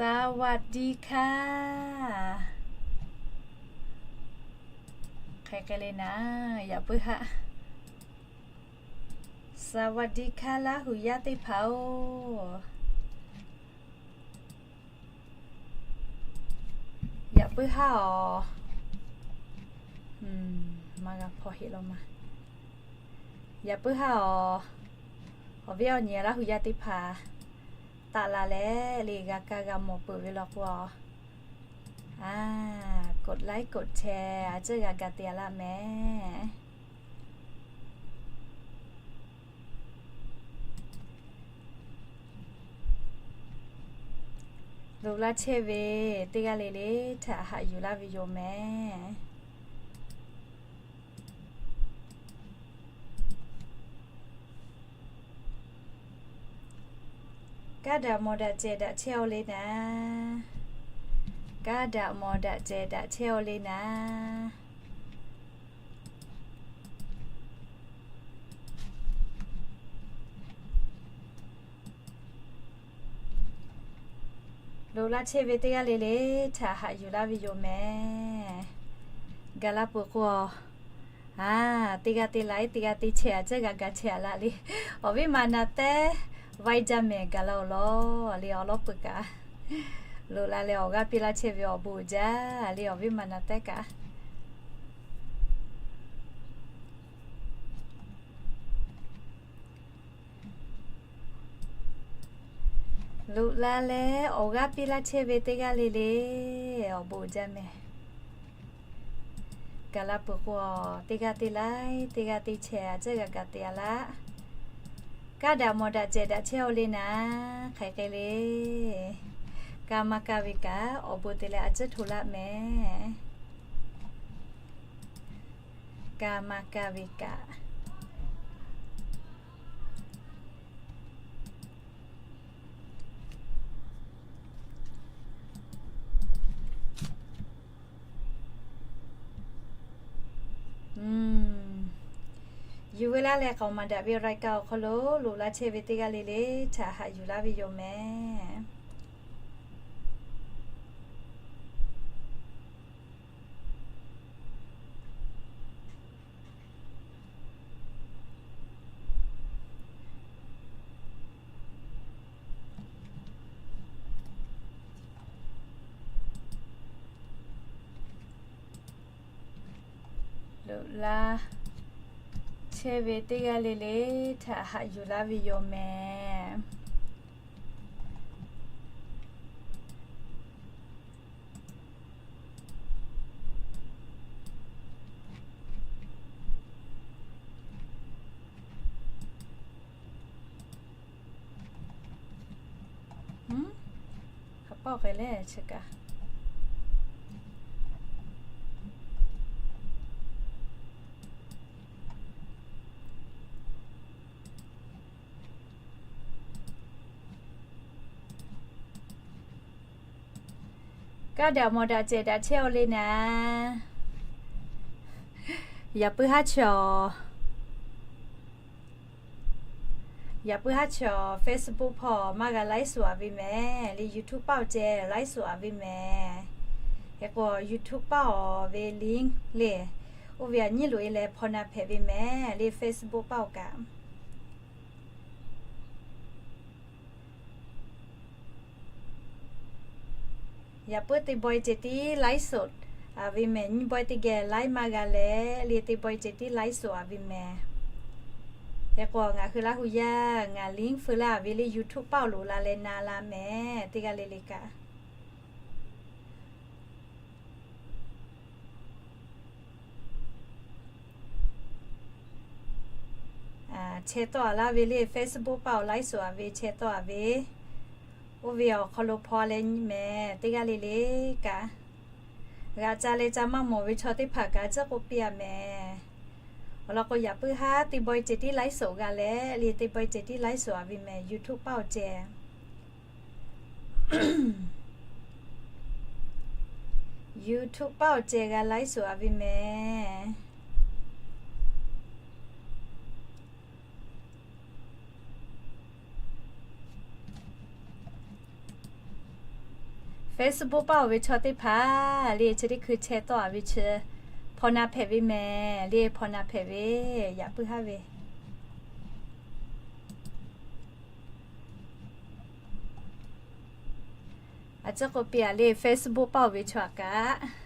สวัสดีค่ะ Hk'e hk'e le naˍ, yaꞈ puiˉ haˆ. สวัสดีค่ะ Laˇ huˍ yaˇ teˇ hpaˍ-oˬ. Yaꞈ puiˉ haˆ-oˬ. Maˇ g'a hpawˇ heˆ law ma. Yaꞈ puiˉ haˆ-oˬ. Awˬ viˉ awˬ nyi Laˇ huˍ yaˇ teˇ hpaˍ, taˆ la leh le g'a kaˇ g'a mawˬ peuˬ ve law k'o, a, กดไลค์ กดแชร์ a ceuˇ g'a ga te a laˇ mehˍ. Loꞈ laˇ chehˇ ve teˇ g'aˇ le le htaꞈ haꞈ yuˬ laˇ ve yoˬ mehˍ. Kaˇ daꞈ mawˬ daꞈ cehˬ daꞈ chehˇ-aw le naˍ. Kaˇ daꞈ mawˬ daꞈ cehˬ daꞈ chehˇ-aw le naˍ. Loꞈ laˇ chehˇ ve teˇ g'aˇ le le htaꞈ haꞈ yuˬ laˇ ve yoˬ mehˍ. Gaˬ la peuˬ k'o, a, teˇ g'aˇ teˇ laiˉ teˇ g'aˇ teˇ chehˇ a ceuˇ g'a ga chehˇ a laˇ le. Awˬ viˉ ma na tehˉ vaiˇ jaˇ mehˍ gaˬ la-oˬ law le awˬ lawn peuˬ kaꞈ. Loꞈ la leh awˬ g'aˇ piˇ laˇ chehˇ ve awˬ bon uiˍ jaˇ le awˬ viˉ ma na tehˉ kaꞈ. Loꞈ la leh awˬ g'aˇ piˇ laˇ chehˇ ve teˇ g'aˇ le le awˬ bon uiˍ jaˇ mehˍ. Gaˬ la peuˬ k'o, teˇ g'aˇ teˇ laiˉ teˇ g'aˇ teˇ chehˇ a ceuˇ g'a ga te a laˇ. Kaˇ daꞈ mawˬ daꞈ cehˬ daꞈ chehˇ-aw le naˍ. Hk'e hk'e le, kaˇ maˇ kaˇ ve kaꞈ awˬ bon te leh a ceuˇ hto laˇ mehˍ. Kaˇ maˇ kaˇ ve kaꞈ. Yuˬ ve laˇ leh k'aoˍ maˍ daꞈ ve รายการ awˬ hk'aw lo loꞈ laˇ chehˇ ve teˇ g'aˇ le le htaꞈ haꞈ yuˬ laˇ ve yoˬ mehˍ. Loꞈ laˇ chehˇ ve teˇ g'aˇ le le htaꞈ haꞈ yuˬ laˇ ve yoˬ mehˍ. Hk'a pawˆ k'ai leh chi kaꞈ. Kaˇ daꞈ mawˬ daꞈ cehˬ daꞈ chehˇ-aw le naˍ. Yaꞈ puiˉ haˉ chaw Yaꞈ puiˉ haˉ chaw Facebook hpawˇ maˇ g'a ไลฟ์สด a ve mehˍ le, YouTube paˆ awˬ ceh ไลฟ์สด a ve mehˍ. Hk'e k'o YouTube paˆ awˬ ve link le, oˇ ve a nyiˉ loꞈ e leh hpaw na hpehꞈ ve mehˍ le Facebook paˆ awˬ kaꞈ. Yaꞈ puiˉ teˇ bawehˇ ceh tiˉ ไลฟ์สด a ve mehˍ, nyiˇ bawehˇ teˇ geh laiˉ maˇ g'a leh le teˇ bawehˇ ceh tiˉ ไลฟ์สด a ve mehˍ. Hk'e k'o ngaˬ hui Laˇ huˍ yaˇ ngaˬ link feu laˇ a ve le YouTube paˆ awˬ loꞈ la leh na la mehˍ teˇ g'aˇ le le kaꞈ. Chehˇ tawˆ a laˇ ve le Facebook paˆ awˬ ไลฟ์สด a ve chehˇ tawˆ a ve, oˇ ve awˬ hk'aw lo hpaw leh nyi mehˍ teˇ g'aˇ le le kaꞈ. G'a ca leh ca maˇ mawˬ ve chaw teˇ hpaˍ kaꞈ a ciˉ k'oˆ piˇ a mehˍ. Awˬ lawn k'o yaꞈ puiˉ haˉ teˇ bawehˇ ceh tiˉ ไลฟ์สด g'a leh le teˇ bawehˇ ceh tiˉ ไลฟ์สด a ve mehˍ YouTube paˆ awˬ ceh. YouTube paˆ awˬ ceh g'a ไลฟ์สด a ve mehˍ. Facebook paˆ oˬ ve chaw teˇ hpaˍ le, chi teˇ hkui chehˇ tawˆ a ve chi hpaw na hpehꞈ ve mehˍ le, hpaw na hpehꞈ ve, yaꞈ puiˉ haˉ ve. A ciˉ k'oˆ piˇ a le, Facebook paˆ oˬ ve chaw aꞈ kaꞈ.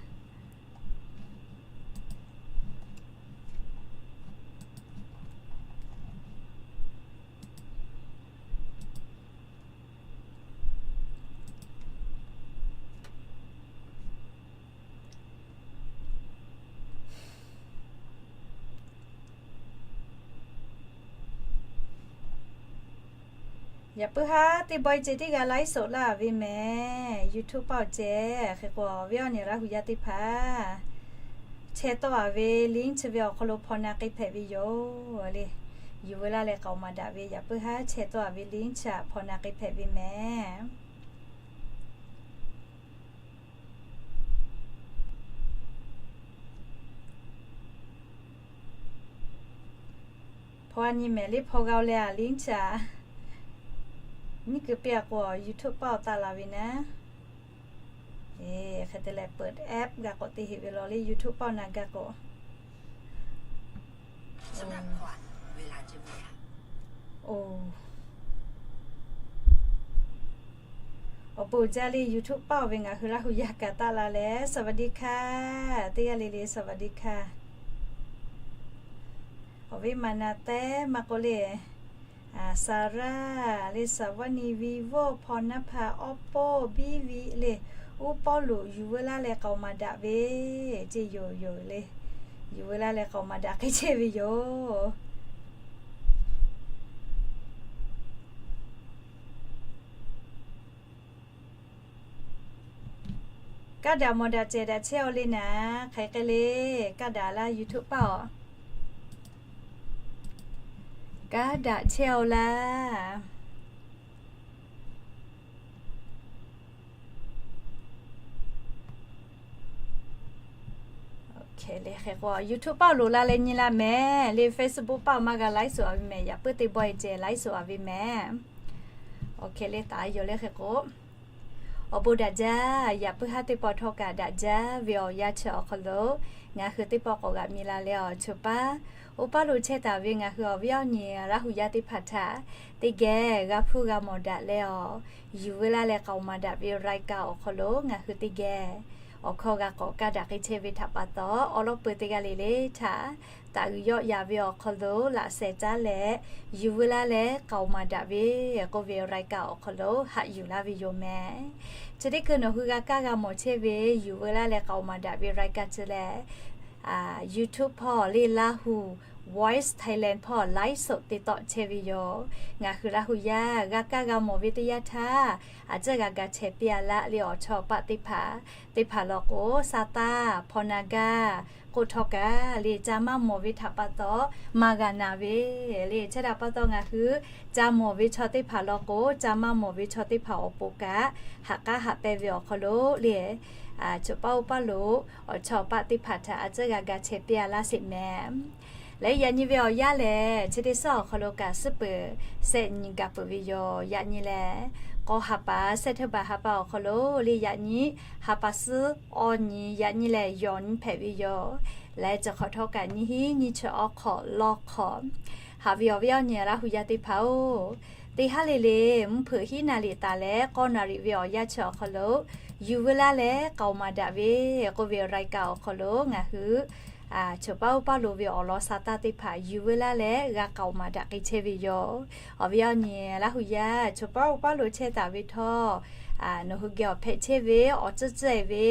Yaꞈ puiˉ haˉ teˇ bawehˇ ceh teˇ g'aˇ ไลฟ์สด laˇ ve mehˍ. YouTube paˆ oˬ ceh hk'e k'o, awˬ viˉ awˬ nyi Laˇ hu yaˇ teˇ hpaˍ chehˇ tawˆ a ve link chi ve awˬ hk'aw lo hpaw na k'ai hpehꞈ ve yoˬ le. Yuˬ veu laˇ leh k'aoˍ maˍ daꞈ ve, yaꞈ puiˉ haˉ chehˇ tawˆ a ve link chi htaꞈ hpaw na k'ai hpehꞈ ve mehˍ. Hpaw a nyi mehˍ le, hpaw g'a-o leh a link chi a. Nyiˇ kuiˬ piˇ a k'o, YouTube paˆ oˬ taˆ la ve naˉ. Hk'e te leh เปิดแอป g'a k'awꞈ te heꞈ ve law le, YouTube paˆ oˬ na gaˇ k'o. Awˬ bon jaˇ le, YouTube paˆ oˬ ve ngaˬ hui Laˇ hu yaˇ kaꞈ taˆ la leh, สวัสดีค่ะ teˇ g'aˇ le le, สวัสดีค่ะ. Awˬ viˉ maˍ na tehˉ maˇ k'oˆ le, Sarah le, Sawˇ vaˇ ni, Vivo, hpaw naˉ hpaˇ, Oppo, Vivo le, uˉ pawˆ loꞈ yuˬ veu laˇ leh k'aoˍ maˍ daꞈ ve, ceˇ yoˬ yoˬ le. Yuˬ veu laˇ leh k'aoˍ maˍ daꞈ k'ai chehˇ ve yoˬ. Kaˇ daꞈ mawˬ daꞈ cehˬ daꞈ chehˇ-oˆ le naˉ, hk'aˬ hk'e le, kaˇ daꞈ laˇ YouTube paˆ oˬ. Kaˇ daꞈ chehˇ-oˆ laˇ. Hk'e le hk'e k'o, YouTube paˆ oˬ loꞈ la leh nyi la mehˍ le, Facebook paˆ oˬ maˇ g'a ไลฟ์สด a ve mehˍ, yaꞈ puiˉ teˇ bawehˇ ceh ไลฟ์สด a ve mehˍ. Hk'e le taˍ yoˬ le hk'e k'o, awˬ bon daꞈ jaˇ. Yaꞈ puiˉ haˉ teˇ pawˆ htawˇ kaꞈ daꞈ jaˇ ve awˬ yanˇ chi awˬ hk'aw lo ngaˬ hui teˇ pawˆ k'awꞈ g'aꞈ mi la leh awˬ choˬ paˉ oˇ paˇ lo chehˇ taˍ ve ngaˬ hui awˬ viˉ awˬ nyi Laˇ hu yaˇ teˇ hpaˍ htaꞈ teˇ geh g'a hpuˇ g'a mawˬ daꞈ leh awˬ, yuˬ veu laˇ leh k'aoˍ maˍ daꞈ ve รายการ awˬ hk'aw lo ngaˬ hui teˇ geh awˬ hkawˇ g'a k'awꞈ kaˇ daꞈ k'ai chehˇ ve htaꞈ pa taw, awˉ lawˉ peu teˇ g'aˇ le le htaꞈ taꞈ g'uiˬ yawˆ yan ve awˬ hk'aw lo laꞈ sheh caˉ leh, yuˬ veu laˇ leh k'aoˍ maˍ daꞈ ve k'oˆ ve รายการ awˬ hk'aw lo haꞈ yuˬ laˇ ve yoˬ mehˍ. Chi teˇ hkui nawˬ hui g'a kaˇ g'a mawˬ chehˇ ve yuˬ veu laˇ leh k'aoˍ maˍ daꞈ ve รายการ chi lehˬ, YouTube hpawˇ le, Laˇ hu Voice Thailand hpawˇ ไลฟ์สด te tawˆ chehˇ ve yoˬ. Ngaˬ hui Laˇ hu yaˇ g'a kaˇ g'a mawˬ ve teˇ yanˇ htaˇ, a ciˉ g'a ga chehˇ piˇ a laˇ le, awˬ chawˇ paˆ teˇ hpaˍ teˇ hpaˍ law k'o, sa taˇ hpaw na gaˇ k'oˆ htawˇ kaꞈ le, ca maˇ mawˬ ve htaꞈ pa taw maˇ g'a na ve le. Chehˇ htaꞈ pa taw ngaˬ hui ca mawˬ ve chaw teˇ hpaˍ law k'o, ca maˇ mawˬ ve chaw teˇ hpaˍ awˬ pon kaꞈ haꞈ k'aˉ haꞈ pehnˇ ve awˬ hk'aw lo le, choˬ paˇ oˇ paˇ lo awˬ chawˇ paˆ teˇ hpaˍ htaꞈ a ciˉ g'a ga chehˇ piˇ a laˇ sheˍ mehˍ. Leh yaꞈ nyi ve awˬ yanˇ lehˬ, chi teˇ suhˉ awˬ hk'aw lo kaꞈ suhˉ peuˬ shehˆ nyi ga peuˬ ve yoˬ. Yaꞈ nyi lehˬ, k'awˇ ha pa, September ha pa awˬ hk'aw lo le, yaꞈ nyi ha pa suhˉ awˬ nyi, yaꞈ nyi lehˬ yawˬ nyi hpehꞈ ve yoˬ. Leh chi hk'awꞈ htawˇ kaꞈ nyiˇ hinˉ nyiˇ chi awˬ hk'awꞈ lawˇ hk'awꞈ, haꞈ ve awˬ viˉ awˬ nyi Laˇ hu yaˇ teˇ hpaˍ-oˬ, teˇ haˉ le le mvuhˇ hpeuꞈ hiˉ naˍ riˍ taˍ leh k'awˇ naˍ riˍ ve awˬ yanˇ chi awˬ hk'aw lo yuˬ veu laˇ leh k'aoˍ maˍ daꞈ ve k'oˆ ve รายการ awˬ hk'aw lo ngaˬ hui choˬ paˇ oˇ paˇ lo ve awˬ lawn sa taˇ teˇ hpaˍ yuˬ veu laˇ leh g'a k'aoˍ maˍ daꞈ k'ai chehˇ ve yoˬ. Awˬ viˉ awˬ nyi Laˇ hu yaˇ choˬ paˇ oˇ paˇ lo chehˇ taˍ ve htawˇ, nawˬ hui geh awˬ hpehꞈ chehˇ ve awˬ tcuhˇ tcuhˇ e ve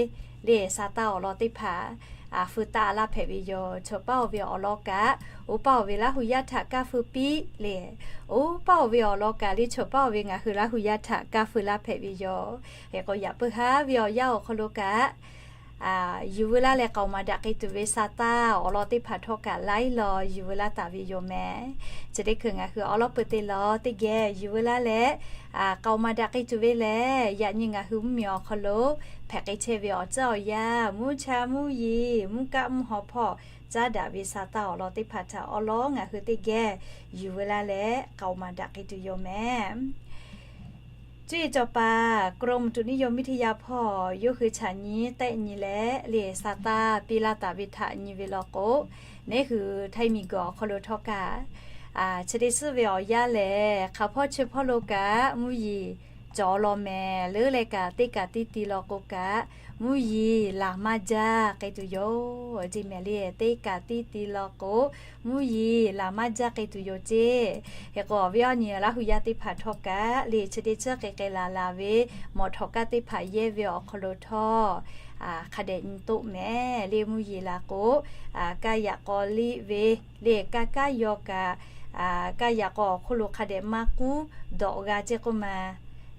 le sa taˇ awˬ lawn teˇ hpaˍ feu taˇ laˇ hpehꞈ ve yoˬ. Choˬ paˇ oˇ ve awˬ lawn kaꞈ oˇ paˇ oˇ ve Laˇ hu yaˇ htaꞈ kaˇ feu piˇ le, oˇ paˇ oˇ ve awˬ lawn kaꞈ le choˬ paˇ oˇ ve ngaˬ hui Laˇ hu yaˇ htaꞈ kaˇ feu laˇ hpehꞈ ve yoˬ. Hk'e k'o, yaꞈ puiˉ haˉ ve awˬ yanˇ awˬ hk'aw lo kaꞈ, yuˬ veu laˇ leh k'aoˍ maˍ daꞈ k'ai tuˬ ve sa taˇ awˬ lawn teˇ hpaˍ htawˇ kaꞈ laiˉ law yuˬ veu laˇ taˍ ve yoˬ mehˍ. Chi teˇ hkui ngaˬ hui awˉ lawˉ peu te law teˇ geh yuˬ veu laˇ leh k'aoˍ maˍ daꞈ k'ai tuˬ ve lehˬ, yaꞈ nyi ngaˬ hui mvuhˇ miˬ awˬ hk'aw lo hpehꞈ k'ai chehˇ ve awˬ tcuhˉ awˬ yanˇ, mvuhˇ cha mvuhˇ yeˬ, mvuhˇ kaˆ mvuhˇ haw hpawˇ caˉ daꞈ ve sa taˇ awˬ lawn teˇ hpaˍ htaꞈ awˉ lawˉ ngaˬ hui teˇ geh yuˬ veu laˇ leh k'aoˍ maˍ daꞈ k'ai tuˬ yoˬ mehˍ. Cuˇ yiˍ cawˬ paˍ กรมอุตุนิยมวิทยา hpawˇ yawˇ hui chaꞈ nyi tehˆ nyi leh le saˍ taˇ piˇ laˇ taˍ ve htaꞈ nyi ve law k'o, neˉ hui Htaiˇ miˬguiˬ awˬ hk'aw lo htawˇ kaꞈ, chi teˇ suhˉ ve awˬ yanˇ lehˬ, hk'aˬ hpawˇ chi hpawˇ lo kaꞈ mvuhˇ yeˬ cawˬ law mehˍ. Leuˉ leh kaꞈ teˇ kaꞈ tiˉ ti law k'o kaꞈ, mvuhˇ yeˬ laˬ maˇ jaˇ k'ai tuˬ yoˬ. Jeˇ mehˍ le, teˇ kaꞈ tiˉ ti law k'o, mvuhˇ yeˬ laˬ maˇ jaˇ k'ai tuˬ yoˬ ceˇ. Hk'e k'o, awˬ viˉ awˬ nyi Laˇ hu yaˇ teˇ hpaˍ htawˇ kaꞈ le, chi teˇ tcuhˉ k'ai k'ai laˬ laˬ ve mawꞈ htawꞈ kaˇ teˇ hpaˍ yehˇ ve awˬ hk'aw lo htawˇ, hk'a dehꞈ nyi toˆ mehˍ le. Mvuhˇ yeˬ laˬ k'o, kaˇ yaꞈ k'aw liˆ ve le, kaˇ kaˉ yaw kaꞈ, kaˇ yaꞈ k'aw awˬ hk'oˆ lo hk'a dehꞈ maˇ k'uˉ dawꞈ g'a ceˇ k'oˆ ma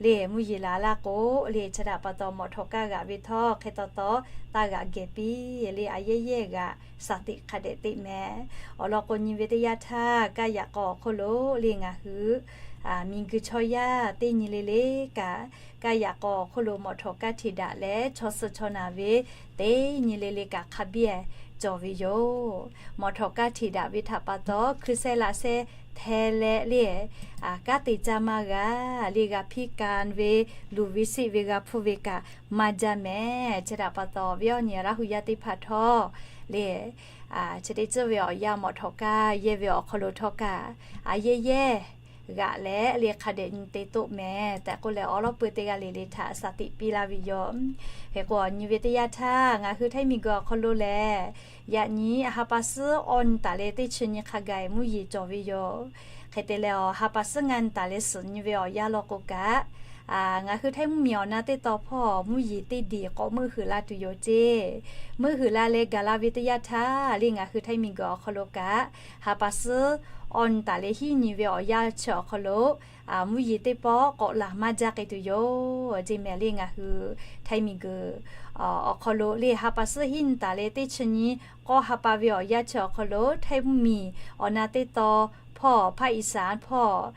le. Mvuhˇ yeˬ laˬ laˇ k'o le, chi htaꞈ pa taw mawꞈ htawꞈ kaˇ g'aꞈ ve htawˇ hk'e taw taw taˇ g'aꞈ geh piˇ le, a yehˇ yehˇ g'aꞈ shaˍ tiꞈ hk'a dehꞈ teꞈ mehˍ. Awˬ lawn k'o, nyi ve teˇ yanˇ htaˇ kaˇ yaꞈ k'aw awˬ hk'oˆ lo le ngaˬ hui miˬguiˬ chaw yaˇ teˇ nyi le le kaꞈ, kaˇ yaꞈ k'aw awˬ hk'oˆ lo mawꞈ htawꞈ kaˇ hteꞈ daꞈ leh chaw suh chaw naˬ ve teˇ nyi le le kaꞈ hk'a biˇ cawˬ ve yoˬ. Mawꞈ htawꞈ kaˇ hteꞈ daꞈ ve htaꞈ pa taw, hkui sehˇ laꞈ sehˇ hteh leh le, kanˉ te caˇ maˇ g'a le, g'a hpiˇ ka ve, luˬ ve siˆ ve g'a hpuˇ ve kaꞈ maˇ jaˇ mehˍ. Chi htaꞈ pa taw, awˬ viˉ awˬ nyi Laˇ hu yaˇ teˇ hpaˍ htawˇ le, chi teˇ tcuhˉ ve awˬ yanˇ mawꞈ htawꞈ kaˇ yehˇ ve awˬ hk'aw lo htawˇ kaꞈ, a yehˇ yehˇ g'aꞈ leh le hk'a dehꞈ nyi te toˆ mehˍ tehꞈ k'oˆ leh, awˉ lawˉ peu teˇ g'aˇ le le htaꞈ shaˍ tiꞈ piˇ laˇ ve yoˬ. Hk'e k'o, awˬ nyi ve teˇ yanˇ htaˇ ngaˬ hui Htaiˇ miˬguiˬ awˬ hk'aw lo lehˬ, yaꞈ nyi ha pa suhˉ awˇ nyi taˍ leh teˇ chi nyi hk'a gaˬ mvuhˇ yeˬ cawˬ ve yoˬ. Hk'e te leh, awˬ ha pa suhˉ ngaˇ nyi taˍ leh suhˍ nyi ve awˬ yanˇ law k'o kaꞈ, ngaˬ hui Htaiˇ mvuhˇmiˬ awˬ na teˇ taw hpawˇ mvuhˇ yeˬ teˇ diˬ k'awꞈ meuˆ huiˍ la tuˬ yoˬ ceˇ. Meuˆ huiˍ la leh gaˬ la ve teˇ yanˇ htaˇ le, ngaˬ hui Htaiˇ miˬguiˬ awˬ hk'aw lo kaꞈ, ha pa suhˉ awˇ nyi taˍ leh hiˉ nyi ve awˬ yanˇ chi awˬ hk'aw lo mvuhˇ yeˬ teˇ pawˆ k'awꞈ laˬ maˇ jaˇ k'ai tuˬ yoˬ. Jeˇ mehˍ le, ngaˬ hui Htaiˇ miˬguiˬ awˬ hk'aw lo le ha pa suhˉ hiˉ nyi taˍ leh teˇ chi nyi k'awˇ ha pa ve awˬ yanˇ chi awˬ hk'aw lo Htaiˇ mvuhˇmiˬ awˬ na teˇ taw hpawˇ, ภาคอีสาน hpawˇ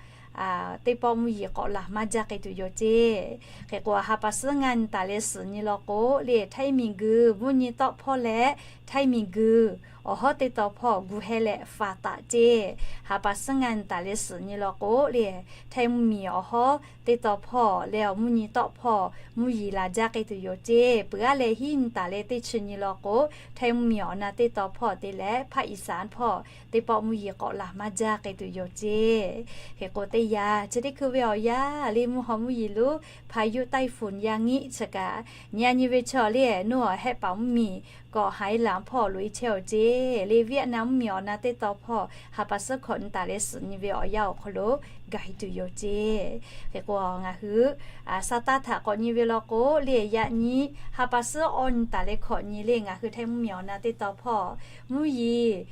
teˇ pawˆ mvuhˇ yeˬ k'awꞈ laˬ maˇ jaˇ k'ai tuˬ yoˬ ceˇ. Hk'e k'o, ha pa suhˉ ngaˇ nyi taˍ leh suhˍ nyi law k'o le, Htaiˇ miˬguiˬ mvuhˇ nyi tawˆ hpawˇ leh Htaiˇ miˬguiˬ awˬ hawˉ teˇ taw hpawˇ gu heh leh faˍ taˍ ceˇ. Ha pa suhˉ ngaˇ nyi taˍ leh suhˍ nyi law k'o le, Htaiˇ mvuhˇmiˬ awˬ hawˉ teˇ taw hpawˇ leh awˬ mvuhˇ nyi tawˆ hpawˇ mvuhˇ yeˬ laˬ jaˇ k'ai tuˬ yoˬ ceˇ. Peuˬ aˉ leh hiˉ nyi taˍ leh teˇ chi nyi law k'o, Htaiˇ mvuhˇmiˬ awˬ na teˇ taw hpawˇ te leh ภาคอีสาน hpawˇ teˇ pawˆ mvuhˇ yeˬ k'awꞈ laˬ maˇ jaˇ k'ai tuˬ yoˬ ceˇ. Hk'e k'o, teˇ yanˇ chi teˇ hkui ve awˬ yanˇ le, mvuhˇ haw mvuhˇ yeˬ lo พายุไต้ฝุ่น Yangit chi kaꞈ nyi a nyi ve chaw le, nawˬ hehˆ paˍ mvuhˇmiˬ k'awꞈ haiˉ laꞈ hpawˇ loꞈ e chehˇ oˬ ceˇ le, Vietnam mvuhˇmiˬ awˬ na teˇ taw hpawˇ ha pa suhˉ hkawꞈ nyi taˍ leh suhˍ nyi ve awˬ yanˇ awˬ hk'aw lo gaˬ e tuˬ yoˬ ceˇ. Hk'e k'o, ngaˬ hui sa taˇ htaꞈ k'awꞈ nyi ve law k'o le, yaꞈ nyi ha pa suhˉ awˇ nyi taˍ leh hkawꞈ nyi le, ngaˬ hui Htaiˇ mvuhˇmiˬ awˬ na teˇ taw hpawˇ mvuhˇ yeˬ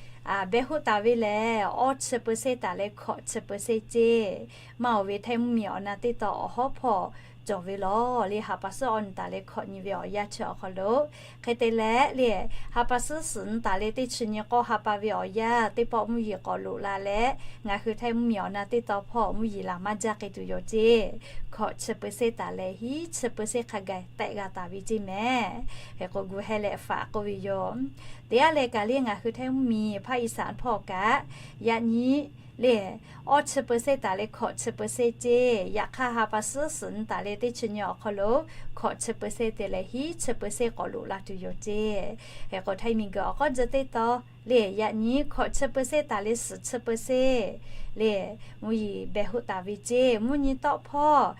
behˬ hoˆ taˍ ve lehˬ, awˇ chi เปอร์เซ็นต์ taˍ leh hkawꞈ chi เปอร์เซ็นต์ ceˇ. Maˇ oˬ ve Htaiˇ mvuhˇmiˬ awˬ na teˇ taw awˬ hawˉ hpawˇ cawˬ ve law le, ha pa suhˉ awˇ nyi taˍ leh hkawꞈ nyi ve awˬ yanˇ chi awˬ hk'aw lo. Hk'e te leh le, ha pa suhˉ suhˍ nyi taˍ leh teˇ chi nyi k'awˇ ha pa ve awˬ yanˇ teˇ pawˆ mvuhˇ yeˬ k'awꞈ loꞈ la leh, ngaˬ hui Htaiˇ mvuhˇmiˬ awˬ na teˇ taw hpawˇ mvuhˇ yeˬ laˬ maˇ jaˇ k'ai tuˬ yoˬ ceˇ. Hkawꞈ chi เปอร์เซ็นต์ taˍ leh hiˉ chi เปอร์เซ็นต์ hk'a gaˬ tehꞈ g'a taˍ ve ceˇ mehˍ. Hk'e k'o, gu heh leh faˍ k'oˆ ve yoˬ. Teˇ aˉ leh kaꞈ le, ngaˬ hui Htaiˇ mvuhˇmiˬ ภาคอีสาน hpawˇ kaꞈ yaꞈ nyi le, awˇ chi เปอร์เซ็นต์ taˍ leh hkawꞈ chi เปอร์เซ็นต์ ceˇ. Yaꞈ hk'aˇ, ha pa suhˉ suhˍ nyi taˍ leh teˇ chi nyi awˬ hk'aw lo hkawꞈ chi เปอร์เซ็นต์ te leh hiˉ chi เปอร์เซ็นต์ k'awꞈ loꞈ la tuˬ yoˬ ceˇ. Hk'e k'o, Htaiˇ miˬguiˬ awˬ k'awˇ jeh teˇ taw le, yaꞈ nyi hkawꞈ chi เปอร์เซ็นต์ taˍ leh suhˍ chi เปอร์เซ็นต์ le, mvuhˇ yeˬ behˬ hoˆ taˍ ve ceˇ. Mvuhˇ nyi tawˆ hpawˇ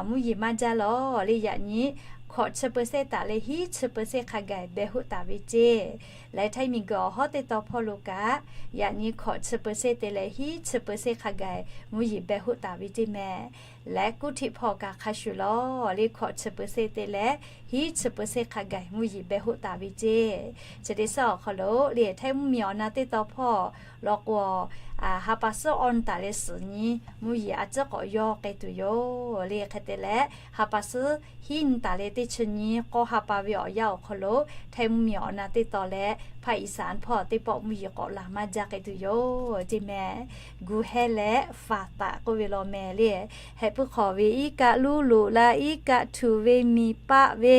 mvuhˇ yeˬ maˇ jaˇ law le, yaꞈ nyi hkawꞈ chi เปอร์เซ็นต์ taˍ leh hiˉ chi เปอร์เซ็นต์ hk'a gaˬ behˬ hoˆ taˍ ve ceˇ. Leh Htaiˇ miˬguiˬ awˬ hawˉ teˇ taw hpawˇ lo kaꞈ yaꞈ nyi hkawꞈ chi เปอร์เซ็นต์ te leh hiˉ chi เปอร์เซ็นต์ hk'a gaˬ mvuhˇ yeˬ behˬ hoˆ taˍ ve ceˇ mehˍ. Leh กรุงเทพ hpawˇ kaꞈ hk'a shuˍ law le, hkawꞈ chi เปอร์เซ็นต์ te leh hiˉ chi เปอร์เซ็นต์ hk'a gaˬ mvuhˇ yeˬ behˬ hoˆ taˍ ve ceˇ. Chi teˇ suhˉ awˬ hk'aw lo le, Htaiˇ mvuhˇmiˬ awˬ na teˇ taw hpawˇ law k'o, ha pa suhˉ awˇ nyi taˍ leh suhˍ nyi mvuhˇ yeˬ a ciˉ k'awꞈ yawˇ k'ai tuˬ yoˬ le. Hk'e te leh, ha pa suhˉ hiˉ nyi taˍ leh teˇ chi nyi k'awˇ ha pa ve awˬ yanˇ awˬ hk'aw lo Htaiˇ mvuhˇmiˬ awˬ na teˇ taw leh ภาคอีสาน hpawˇ teˇ pawˆ mvuhˇ yeˬ k'awꞈ laˬ maˇ jaˇ k'ai tuˬ yoˬ ceˇ mehˍ. Gu heh leh faˍ taˍ k'oˆ ve law mehˍ le. Heh puiˉ hk'awꞈ ve iˉ kaˆ luˇ loꞈ la, iˉ kaˆ htuꞈ ve miˬ paˆ ve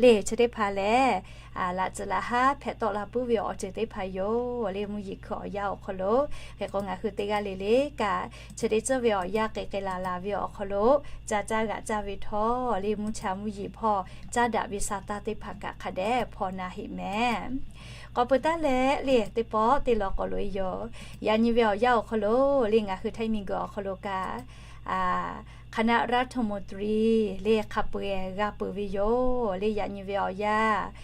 le chi teˇ hpaˍ lehˬ, laꞈ tcuh laꞈ haˉ hpehꞈ tawˆ la puiˉ ve awˬ ceuˬ teˇ hpaˍ yoˬ le. Mvuhˇ yeˬ hkui awˬ yanˇ awˬ hk'aw lo hk'e k'o ngaˬ hui teˇ g'aˇ le le kaꞈ chi teˇ tcuhˇ ve awˬ yanˇ k'ai k'ai laˬ laˬ ve awˬ hk'aw lo caˇ caˇ g'aꞈ caˇ ve htawˇ le mvuhˇ cha mvuhˇ yeˬ hpawˇ caˉ daꞈ ve sa taˇ teˇ hpaˍ kaꞈ hk'a dehꞈ hpaw na heˆ mehˍ. K'awꞈ peuˬ taˉ leh le teˇ pawˆ teˇ law k'awꞈ loꞈ e yoˬ. Yaꞈ nyi ve awˬ yanˇ awˬ hk'aw lo le ngaˬ hui Htaiˇ miˬguiˬ awˬ hk'aw lo kaꞈ คณะรัฐมนตรี le hk'a peu-eˬ g'a peuˬ ve yoˬ le. Yaꞈ nyi ve awˬ yanˇ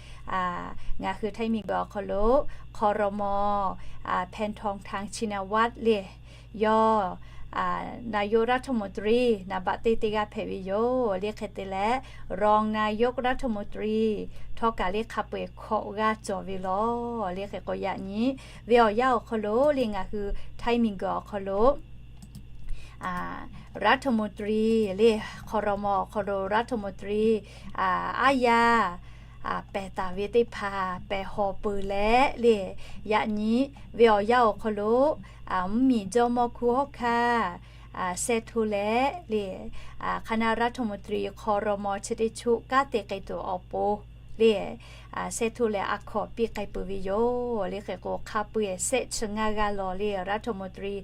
ngaˬ hui Htaiˇ miˬguiˬ awˬ hk'aw lo ครม. แพทองธา ชินวัตร le yawˇ นายกรัฐมนตรี naˍ baꞈ teˇ teˇ g'aˇ hpehꞈ ve yoˬ le. Hk'e te leh รองนายกรัฐมนตรี htawˇ kaꞈ le hk'a peu-eˬ hkawꞈ g'aˇ cawˬ ve lawˬ le. Hk'e k'o yaꞈ nyi ve awˬ yanˇ awˬ hk'aw lo le ngaˬ hui Htaiˇ miˬguiˬ awˬ hk'aw lo รัฐมนตรี le ครม. awˬ hk'aw lo รัฐมนตรี aˉ yaˇ pehˬ taˍ ve teˇ hpaˍ pehˬ hawˬ peuˬ leh le, yaꞈ nyi ve awˬ yanˇ awˬ hk'aw lo mvuhˇmiˬ jawˇmawˇ hkunˉ hawˉ hkanˇ แซด hto leh le คณะรัฐมนตรี ครม. chi teˇ choˆ kanˉ te k'ai tuˬ awˬ pon le แซด hto leh a hkawꞈ piˇ k'ai peuˬ ve yoˬ le. Hk'e k'o hk'a peu-eˬ แซด chi ngaˇ g'aˇ lawˬ le รัฐมนตรี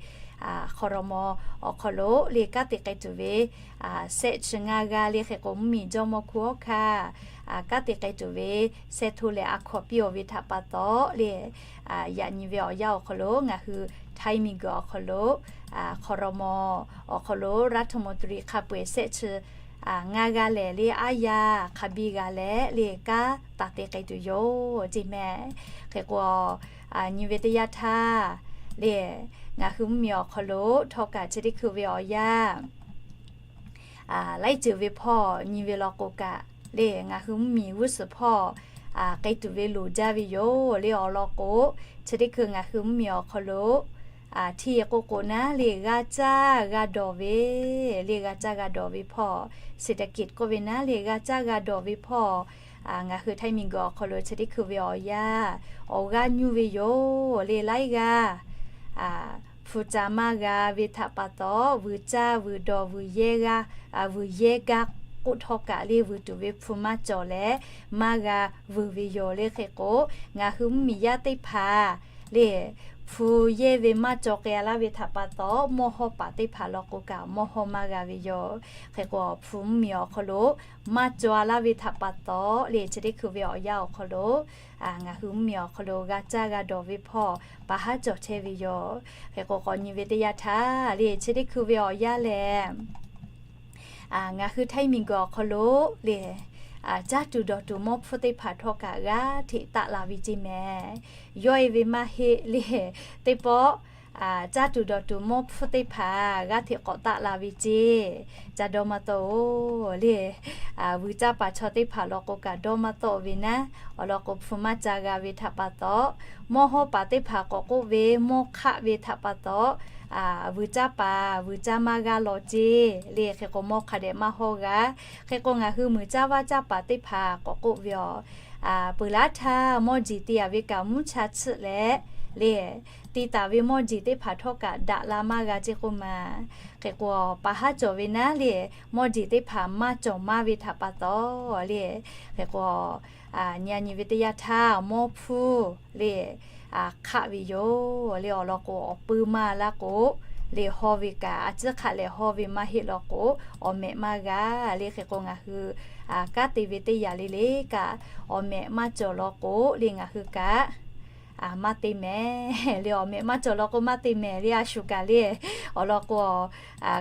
ครม. awˬ hk'aw lo le kanˉ te k'ai tuˬ ve แซด chi ngaˇ g'aˇ le. Hk'e k'o mvuhˇmiˬ jawˇmawˇ hkunˉ hawˉ hkanˇ kanˉ te k'ai tuˬ ve แซด hto leh a hkawꞈ piˇ-oˬ ve htaꞈ pa taw le, yaꞈ nyi ve awˬ yanˇ awˬ hk'aw lo ngaˬ hui Htaiˇ miˬguiˬ awˬ hk'aw lo ครม. awˬ hk'aw lo รัฐมนตรี hk'a peu-eˬ แซด chi ngaˇ g'aˇ lehˬ le aˉ yaˇ hk'a biˇ g'a leh le kanˉ taˍ te k'ai tuˬ yoˬ ceˇ mehˍ. Hk'e k'o nyi ve teˇ yanˇ htaˇ le ngaˬ hui mvuhˇmiˬ awˬ hk'aw lo htawˇ kaꞈ chi teˇ hkui ve awˬ yanˇ laiˉ ceuˬ ve hpawˇ nyi ve law k'o kaꞈ le ngaˬ hui mvuhˇmiˬ g'uˇ suhˍ hpawˇ k'ai tuˬ ve loˍ jaˇ ve yoˬ le. Awˬ lawn k'o chi teˇ hkui ngaˬ hui mvuhˇmiˬ awˬ hk'aw lo hteˇ k'oˆ k'o naˉ le g'a caˇ g'a dawˬ ve le g'a caˇ g'a dawˬ ve hpawˇ เศรษฐกิจ k'oˆ ve naˉ le g'a caˇ g'a dawˬ ve hpawˇ ngaˬ hui Htaiˇ miˬguiˬ awˬ hk'aw lo chi teˇ hkui ve awˬ yanˇ awˬ g'aˇ nyuˇ ve yoˬ le. Laiˉ g'aˇ hpu ca maˇ g'a ve htaꞈ pa taw vuiˬ caˇ vuiˬ dawˬ vuiˬ yehˇ g'aˇ vuiˬ yehˇ gaˇ k'oˆ htawˇ kaꞈ le vuiˬ tuˬ ve hpu maˇ cawˬ leh maˇ g'a vuiˬ ve yoˬ le. Hk'e k'o ngaˬ hui mvuhˇmiˬ yaˇ teˇ hpaˍ le hpu yehˇ ve maˇ cawˬ k'ai-a laˇ ve htaꞈ pa taw mawˇ hawˇ paˍ teˇ hpaˍ law k'o kaꞈ mawˇ hawˇ maˇ g'a ve yoˬ. Hk'e k'o hpu mvuhˇmiˬ awˬ hk'aw lo maˇ cawˬ-a laˇ ve htaꞈ pa taw le chi teˇ hkui ve awˬ yanˇ awˬ hk'aw lo ngaˬ hui mvuhˇmiˬ awˬ hk'aw lo g'a caˇ g'a dawˬ ve hpawˇ pa haˉ cawˬ chehˇ ve yoˬ. Hk'e k'o k'awꞈ nyi ve teˇ yanˇ htaˇ le chi teˇ hkui ve awˬ yanˇ lehˬ ngaˬ hui Htaiˇ miˬguiˬ awˬ hk'aw lo le caˇ tuˬ dawˬ tuˬ mawˇ hpfuhˇ teˇ hpaˍ htawˇ kaꞈ g'aˇ hteꞈ taˆ la ve ceˇ mehˍ. Yawˇ e ve maˇ heˆ le teˇ pawˆ caˇ tuˬ dawˬ tuˬ mawˇ hpfuhˇ teˇ hpaˍ g'aˇ hteꞈ k'awꞈ taˆ la ve ceˇ. Ca dawˇ maˇ tawˆ-oˬ le. Vuiˬ caˇ paˍ chaw teˇ hpaˍ law k'o kaꞈ dawˇ maˇ tawˆ ve naˉ, awˬ lawn k'o hpu maˇ ca g'a ve htaꞈ pa taw, mawˇ hawˇ paˍ teˇ hpaˍ k'awꞈ k'oˆ ve mawˇ hk'aˆ ve htaꞈ pa taw, vuiˬ caˇ paˍ vuiˬ caˇ maˇ g'a lawˬ ceˇ le. Hk'e k'o mawˇ hk'a dehꞈ maˇ hawˇ g'a. Hk'e k'o ngaˬ hui muiˬ caˇ vaˇ caˇ paˍ teˇ hpaˍ k'awꞈ k'oˆ ve aˬ, peuˬ laˉ htaˇ mawˇ jeˬ te-a ve kaꞈ mvuhˇ cha tsuhˆ leh le, te taˍ ve mawˇ jeˬ teˇ hpaˍ htawˇ kaꞈ daꞈ la maˇ g'a ceˇ k'oˆ ma. Hk'e k'o pa haˉ cawˬ ve naˉ le, mawˇ jeˬ teˇ hpaˍ maˇ cawˬ maˇ ve htaꞈ pa taw le, hk'e k'o nyi-a nyi ve teˇ yanˇ htaˇ mawˇ hpfuhˇ le hk'aˆ ve yoˬ le. Awˬ lawn k'o awˬ pui maˇ laˇ k'o le hawˇ ve kaꞈ a ciˉ hk'aˆ leh hawˇ ve maˇ heˆ law k'o awˬ mehꞈ maˇ g'a le. Hk'e k'o ngaˬ hui kanˉ te ve teˇ yanˇ le le kaꞈ awˬ mehꞈ maˇ cawˬ law k'o le ngaˬ hui kaꞈ maˇ te mehˍ le. Awˬ mehꞈ maˇ cawˬ law k'o maˇ te mehˍ le a shu kaꞈ le. Awˬ lawn k'o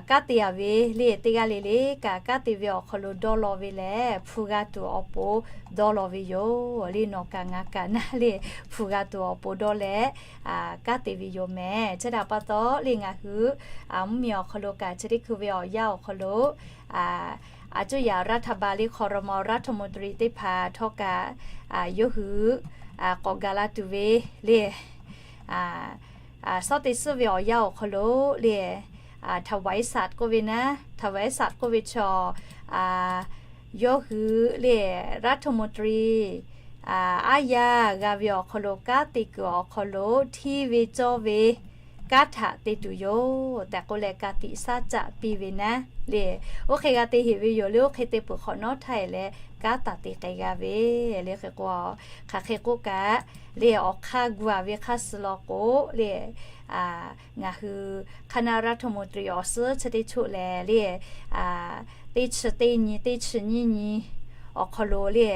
kanˉ te-a ve le teˇ g'aˇ le le kaꞈ kanˉ te ve awˬ hk'aw lo dawˇ law ve lehˬ hpu g'a tuˬ awˬ pon dawˇ law ve yoˬ le. Nawˬ kaꞈ ngaˬ kaꞈ naˉ le hpu g'a tuˬ awˬ pon dawˇ leh kanˉ te ve yoˬ mehˍ. Chi htaꞈ pa taw le ngaˬ hui mvuhˇmiˬ awˬ hk'aw lo kaꞈ chi teˇ hkui ve awˬ yanˇ awˬ hk'aw lo a cuˇ yaꞈ รัฐบาล le ครม. รัฐมนตรี teˇ hpaˍ htawˇ kaꞈ yawˇ hui k'awꞈ gaˬ la tuˬ ve le. Sawˉ teˇ suhˉ ve awˬ yanˇ awˬ hk'aw lo le ถวายสัตย์ k'oˆ ve naˉ, ถวายสัตย์ k'oˆ ve chaw yawˇ hui le รัฐมนตรี aˉ yaˇ g'a ve awˬ hk'aw lo kanˉ te kuiˬ awˬ hk'aw lo hteˇ ve cawˇ ve kanˉ htaꞈ te tuˬ yoˬ tehꞈ k'oˆ leh ka tiꞈ shaˉ caˆ piˇ ve naˉ le. Oˇ hk'e g'a te heꞈ ve yoˬ le. Oˇ hk'e te peuˬ hk'awꞈ nawˉ htaˇ e leh kanˉ taˍ te k'ai g'a ve le. Hk'e k'o, hk'aˬ hk'e k'oˆ kaꞈ le, awˬ hk'aˇ gu a ve hk'aˇ suh law k'o le, ngaˬ hui คณะรัฐมนตรี awˬ suhˉ chi teˇ choˆ lehˬ le, teˇ chi teˇ nyi, teˇ chi nyiˇ nyi awˬ hk'aw lo le,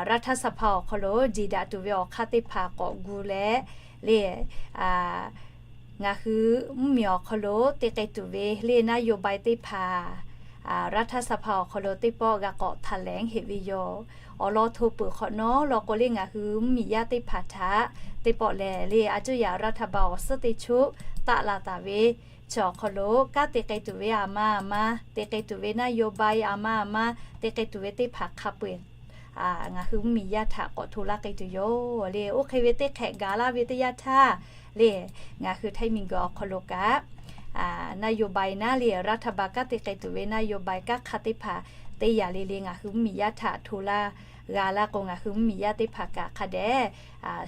รัฐสภา awˬ hk'aw lo jeˬ daꞈ tuˬ ve awˬ hk'aˇ teˇ hpaˍ k'awꞈ gu leh le, ngaˬ hui mvuhˇmiˬ awˬ hk'aw lo te k'ai tuˬ ve le นโยบาย teˇ hpaˍ รัฐสภา awˬ hk'aw lo teˇ pawˆ g'a k'awꞈ แถลง heꞈ ve yoˬ. Awˬ lawn hto peuˬ hk'awꞈ nawˉ law k'o le, ngaˬ hui mvuhˇmiˬ yaˇ teˇ hpaˍ htaꞈ teˇ pawˆ lehˬ le, อาจจะ รัฐบาล awˬ suhˉ teˇ choˆ taˆ la taˍ ve chi awˬ hk'aw lo, kanˉ te k'ai tuˬ ve a ma a ma, te k'ai tuˬ ve นโยบาย a ma a ma, te k'ai tuˬ ve teˇ hpaˍ hk'a peu-eˬ ngaˬ hui mvuhˇmiˬ yaˇ htaꞈ k'awꞈ hto laˇ k'ai tuˬ yoˬ le. Oˇ hk'e ve teˇ hk'ehꞈ gaˬ laˇ ve teˇ yanˇ htaˇ le, ngaˬ hui ไทย miˬguiˬ awˬ hk'aw lo kaꞈ นโยบาย naˉ le, รัฐบาล kanˉ te k'ai tuˬ ve นโยบาย kanˉ hk'a teˇ hpaˍ teˇ yanˇ le le ngaˬ hui mvuhˇmiˬ yaˇ htaꞈ hto laˇ g'a laˇ k'o, ngaˬ hui mvuhˇmiˬ yaˇ teˇ hpaˍ kaꞈ hk'a dehꞈ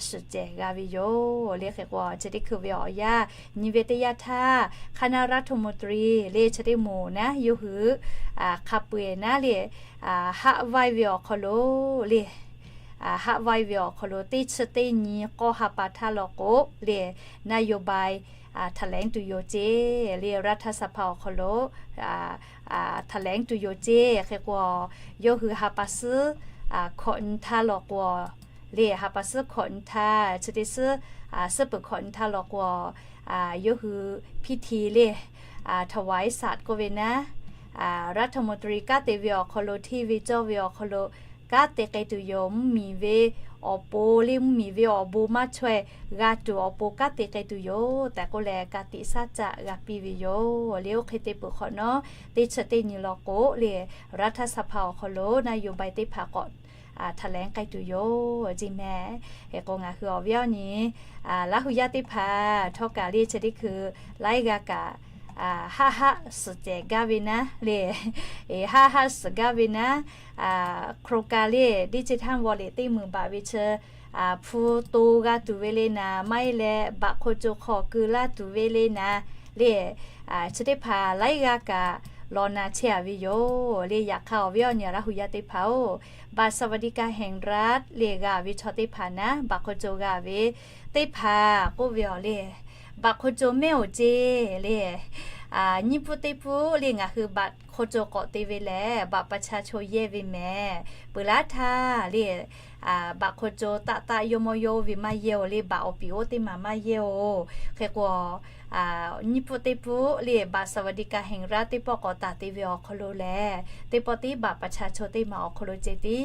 shiˍ cehˬ g'a ve yoˬ le. Hk'e k'o, chi teˇ hkui ve awˬ yanˇ nyi ve teˇ yanˇ htaˇ คณะรัฐมนตรี le chi teˇ moˍ naˉ yawˇ hui hk'a peu-eˬ naˉ le, haˆ vaiˇ ve awˬ hk'aw lo le, haˆ vaiˇ ve awˬ hk'aw lo teˇ chi teˇ nyi k'awˇ ha pa htaˇ law k'o le, นโยบาย แถลง tuˬ yoˬ ceˇ le, รัฐสภา awˬ hk'aw lo แถลง tuˬ yoˬ ceˇ. Hk'e k'o, yawˇ hui ha pa suhˉ hkawꞈ nyi htaˇ law k'o le, ha pa suhˉ hkawꞈ nyi htaˇ chi teˇ suhˉ, suhˉ peuˬ hkawꞈ nyi htaˇ law k'o, yawˇ hui พิธี le, ถวายสัตย์ k'oˆ ve naˉ, รัฐมนตรี kanˉ te ve awˬ hk'aw lo, hteˇ ve cawˇ ve awˬ hk'aw lo kanˉ te k'ai tuˬ yoˬ. Mvuhˇmiˬ ve awˬ pon le, mvuhˇmiˬ ve awˬ bon maˇ chaweh g'a tuˬ awˬ pon kanˉ te k'ai tuˬ yoˬ tehꞈ k'oˆ leh ka tiꞈ shaˉ caˆ g'a piˇ ve yoˬ le. Oˇ hk'e te peuˬ hk'awꞈ nawˉ teˇ chi teˇ nyi law k'o le, รัฐสภา awˬ hk'aw lo นโยบาย teˇ hpaˍ k'awꞈ แถลง k'ai tuˬ yoˬ ceˇ mehˍ. Hk'e k'o, ngaˬ hui awˬ viˉ awˬ nyi Laˇhuˍ yaˇ teˇ hpaˍ htawˇ kaꞈ le, chi teˇ hkui laiˉ g'aˇ kaꞈ haˆ haˆ suhˍ cehˬ gaˇ ve naˉ le, haˆ haˆ suhˍ gaˇ ve naˉ, โครงการ le, ดิจิทัลวอลเล็ต teˇ meunˍ baꞈ ve chi hpu to g'a tuˬ ve le naˍ, maˇ heˆ leh baꞈ hk'o co hk'aw keu laˇ tuˬ ve le naˍ le, chi teˇ hpaˍ laiˉ g'aˇ kaꞈ law na chehˇ a ve yoˬ le. Yaꞈ hk'aˇ, awˬ viˉ awˬ nyi Laˇhuˍ yaˇ teˇ hpaˍ-oˬ, บัตรสวัสดิการแห่งรัฐ le g'a ve chaw teˇ hpaˍ naˉ, baꞈ hk'o co g'a ve teˇ hpaˍ k'oˆ ve awˬ le, baꞈ hk'o co mehˆ-oˬ ceˇ le. Nyiˇ pfuhˇ teˇ pfuhˇ le ngaˬ hui baꞈ hk'o co k'awꞈ te ve lehˬ, baꞈ ประชาชน yehˇ ve mehˍ. Peuˬ laˉ htaˇ le, baꞈ hk'o co taˆ taˆ yawˇ mawˇ yawˇ oˇ ve maˇ yehˇ-oˬ le, baꞈ awˬ piˍ oˇ teˇ maˬ maˇ yehˇ-oˬ. Hk'e k'o, nyiˇ pfuhˇ teˇ pfuhˇ le บัตรสวัสดิการแห่งรัฐ teˇ pawˆ k'awꞈ taˍ te ve awˬ hk'aw lo lehˬ, teˇ pawˆ tiˉ baꞈ ประชาชน teˇ maˬ awˬ hk'aw lo ceh tiˉ